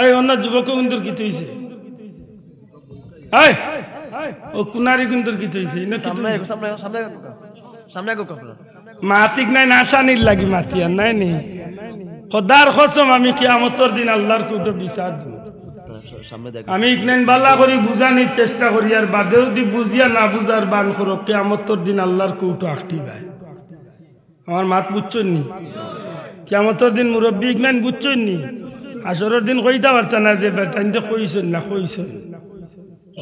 এই অন্য যুবক কুনতর কিতা অইছে? এই, ও কুনারি কুনতর কিতা অইছে? ইনো কিতা সামনে, অইছে? সামনে, সামনে, সামনে আগুক আপনার। মাতিক নাই না, আসানির লাগি মাতিয়ার নায় নি। খোদার কসম, আমি কিয়ামতর দিন আল্লাহর কোর্টো বিচার দিমু। সামনে দেখ। আমি ইখান বালা করি বুঝানির চেষ্টা করি, আর বাদে যদি বুঝিয়া না বুঝার বান করো, কিয়ামতর দিন আল্লাহর কোর্টো আটকিবায়। আমার মাত বুঝছইন নি? কিয়ামতর দিন মুরব্বি ইখান বুঝছইন নি? হাশরর দিন কইতা পারতা না যে বেটাইন্তে কইছইন না, কইছইন।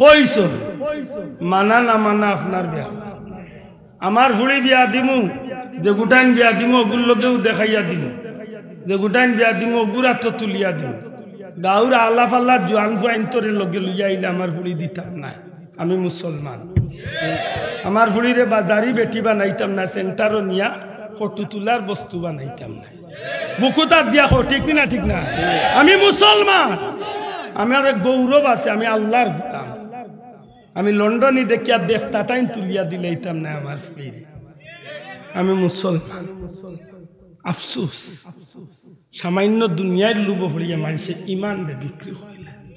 কইছইন। মানা না মানা আপনার ব্যাপার। আমার ফুড়ি বিয়া দিমু, যেগুটাইন বিয়া দিমু, অগুর লগেউ দেখাইয়া দিমু। যেগুটাইন বিয়া দিমু, অগুর আতো তুলিয়া দিমু। গাউর আলা ফালা জোয়ান ফুয়াইন্তরে লগে লইয়া আইলে আমার ফুড়ি দিতাম নায়। আমি মুসলমান। আমার ফুড়িরে বাজারি বেটি বানাইতাম না, সেন্টারো নিয়া ফটো তুলার বস্তু বানাইতাম না। বুকুত আত দিয়া কও, ঠিক নি না? ঠিক না? আমি মুসলমান। আমার এক গৌরব আছে, আমি আল্লাহর গোলাম। আমি লন্ডনি দেখিয়া দেখতাটাইন তুলিয়া দিলাইতাম না আমার ফুড়িরে। আমি মুসলমান। আফসোস। সামান্য দুনিয়ার লোভো পড়িয়া মানষে ইমানরে বিক্রি করিলায়।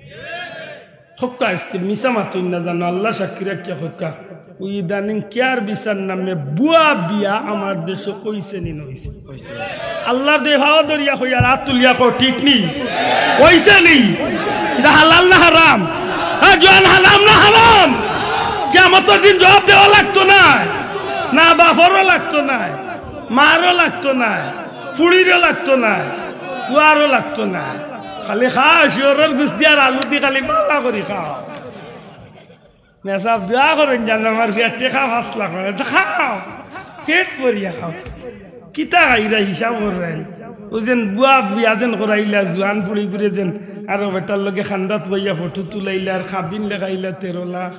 কউক্কা আইজকে মিছা মাতইন না জানো, আল্লাহ সাক্ষী রাখিয়া কউক্কা। ওই ইদানিং কেয়ার ভিসার নামে ভুয়া বিয়া আমার দেশো অইছে নি না অইছে? অইছে। আল্লাহর দোহাই পাও ধরিয়া কইয়ার, আত তুলিয়া কও, ঠিক নি? অইছে নি? ইটা হালাল না হারাম? হ্যাঁ, জোয়ান হালাল না হারাম? কিয়ামতর দিন জবাব দেওয়া লাগতো নায়? না বাপরও লাগতো নায়, মারও লাগতো নায়, ফুড়িরও লাগতো নায়, ফুয়ারও লাগতো নায়। খালি খাও, শিয়রর গুস্তি আর আলু দি খালি বালা করি খাও। মেসাব দোয়া করইন যেন আমার পেটে খাও, পাঁচ লাখ মানে তো খাও, পেট ভরিয়া খাও। কিতা খাইরা হিসাব করইন। ও যেন ভুয়া বিয়া যেন করাইলা, জোয়ান ফুড়িগুরে যেন আরো বেটার লগে খান্দাত বইয়া ফটো তুলাইলা আর কাবিন লেখাইলা তেরো লাখ।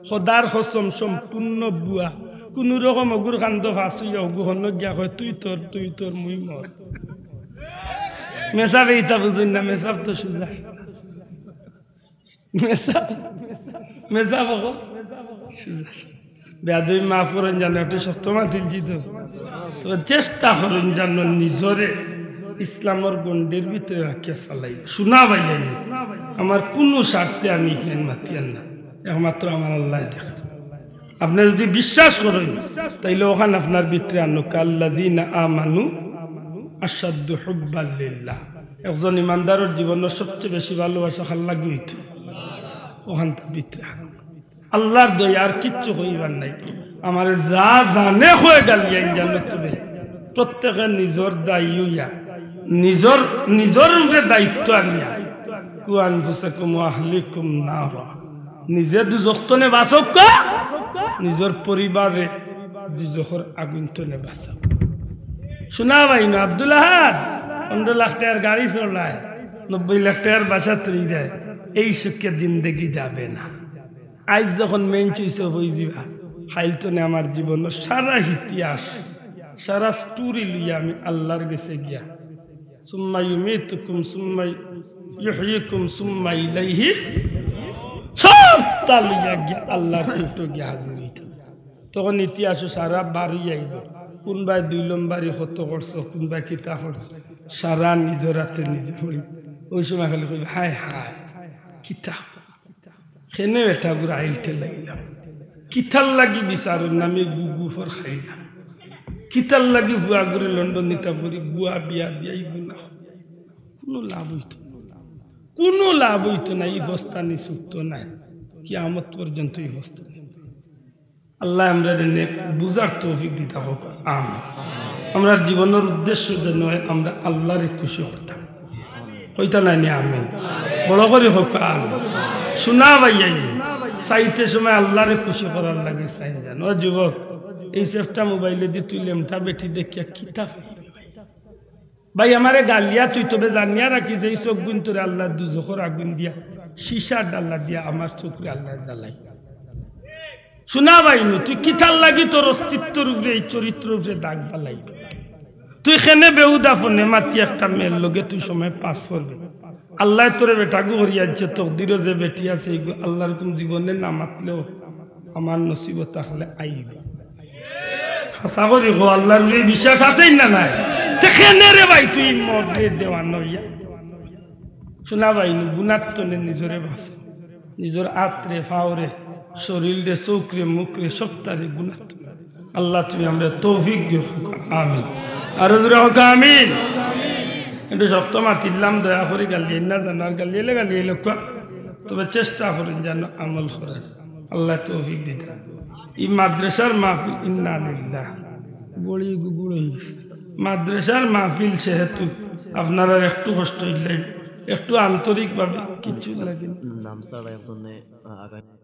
খোদার কসম, সম্পূর্ণ ভুয়া। কুনু রকম অগুর কান্দো ফাঁস অইয়া অগু হনো গিয়া কয়, "তুই তোর, তুই তোর, মুই মোর।" মেসাবে ইতা বুঝইন না, মেসাব তো সুজা। মেসাব, মেসাব অকল সুজা। বেয়াদবি মাফ করইন জানো, একটু শক্ত মাতিলছি তো। তো চেষ্টা করইন জানো নিজরে ইসলামর গণ্ডির ভিতরে রাখিয়া চালাই। শুনা ভাই, আমি, আমার কুনু স্বার্থে আমি ইখান মাতিয়ার না। একমাত্র আমার আল্লায় দেখরা। আপনে যুদি বিশ্বাস করইন, তাইলে অখান আপনার ভিতরে আনউক্কা, আল্লাযীনা আমানু আশাদ্দু হুব্বাল লিল্লাহ। একজন ইমানদারর জীবনর সবচেয়ে বেশি ভালোবাসা কার লাগি অইতো? অখান তার ভিতরে আনউক্কা। আল্লাহর দয়া, আর কিচ্ছু কইবার নাই। আমারে যা জানে কয়ে গালি আইন জানো তুমি। প্রত্যেকে নিজর দায়ী অইয়া, নিজর, নিজর উপরে দায়িত্ব আনিয়া, কু আনফুসাকুম ওয়া আহলিকুম নারা। নিজে দুজখ তনে বাঁচউক্কা, নিজর পরিবারে দুজখর আগুন তনে বাঁচাও। শুনা ভাই না, আব্দুল আহাদ পনেরো লাখ টেকার গাড়ি চলায়, নব্বই লাখ টেকার বাসা তুলি দেয়, এই সুখে জিন্দেগি যাবে না। আইজ যখন মেইন চুইসে অইযিবা, কাইল তনে আমার জীবনর সারা ইতিহাস, সারা story লইয়া আমি আল্লাহর গেছে গিয়া সুম্মা ইউমিতুকুম সুম্মা ইউহয়িকুম সুম্মা ইলাইহি, সবটা লইয়া গিয়া আল্লাহর কুঠো গিয়া হাজির অইতা। তখন ইতিহাসো সারা বার অইয়া আইবো, কুনবায় দুই নম্বরি কত করছো, কুনবায় কিতা করছো, সারা নিজর আতে নিজে পড়ি। ওই সময় খালি কইবা, "হায় হায়, কিতা, কেনে বেটাগুর আইল ঠেলাইলাম, কিতার লাগি বিচারর নামে গু-, গুফর খাইলাম, কিতার লাগি ফুয়াগুরে লন্ডন নিতাম করি, গুয়া বিয়া দিয়া ই গুনা।" কুনু লাভ অইতো না, কুনু লাভ অইতো না। ই বস্তা নি ছুটতো নায়, কিয়ামত পর্যন্ত ই বস্তা নি। আল্লায় আমরারে নেক বুঝার তৌফিক দিতা হউক, আমিন। আমরার জীবনর উদ্দেশ্য যেন অয় আমরা আল্লারে খুশি করতাম, কইতা নায় নি আমিন? বড় করি কউক্কা আমিন। শুনা ভাই, চাইতে সময় আল্লারে খুশি করার লাগি চাইন যান। ও যুবক, এই সেফটা মোবাইলেদি তুই লেমটা বেটি দেখিয়া কিতা পাইবে? ভাই, আমারে গালিয়া তুই, তবে জানিয়া রাখিস, এই চউখগুইন তোরে আল্লায় দুজখর আগুইন দিয়া, সীসার ডালা দিয়া আমার চউখরে আল্লায় জ্বালাই। শুনা ভাই নু, তুই কিতার লাগি তোর অস্তিত্বর উপরে, এই চরিত্রর উপরে দাগ ফালাইবে? তুই কেনে বেহুদা ফোনে মাতি একটা মেয়ের লগে তুই সময় পাস করবে? আল্লায় তোরে বেটাগু করিয়া দিছে, তকদিরো যে বেটি আছে, এইগু আল্লার হুকুম জীবনে না মাতলেও আমার নসিবো থাকলে আইবা। হাছা করি কও, আল্লার উপরে বিশ্বাস আছে না নাই? তে কেনে রে ভাই তুই মদরে দেওয়ান অইয়া? শুনা ভাই নু, গুনার তনে নিজরে বাঁচাও। নিজর আতরে, ফাওরে, শরীলরে, চউখরে, মুখরে, সবতারে গুনার তনে। আল্লাহ তুমি আমরারে তৌফিক দিও, আমিন। আরো জোরে কউক্কা আমিন। একটু শক্ত মাতিলাম, দয়া করি গালিয়াইন না জানো, আর গালিয়াইলে গালিয়াইলাউক্কা, তবে চেষ্টা করইন যেন আমল করার। আল্লায় তৌফিক দিতা। ই মাদ্রাসার মাহফিল, ইন্না লিল্লাহ, বড়ি গুগুড় অই গেছে। মাদ্রাসার মাহফিল সেহেতু আপনারার একটু কষ্ট অইলে, একটু আন্তরিকভাবে কিছু লাগে। নাম ছাড়া একজনে, আহ, আগামী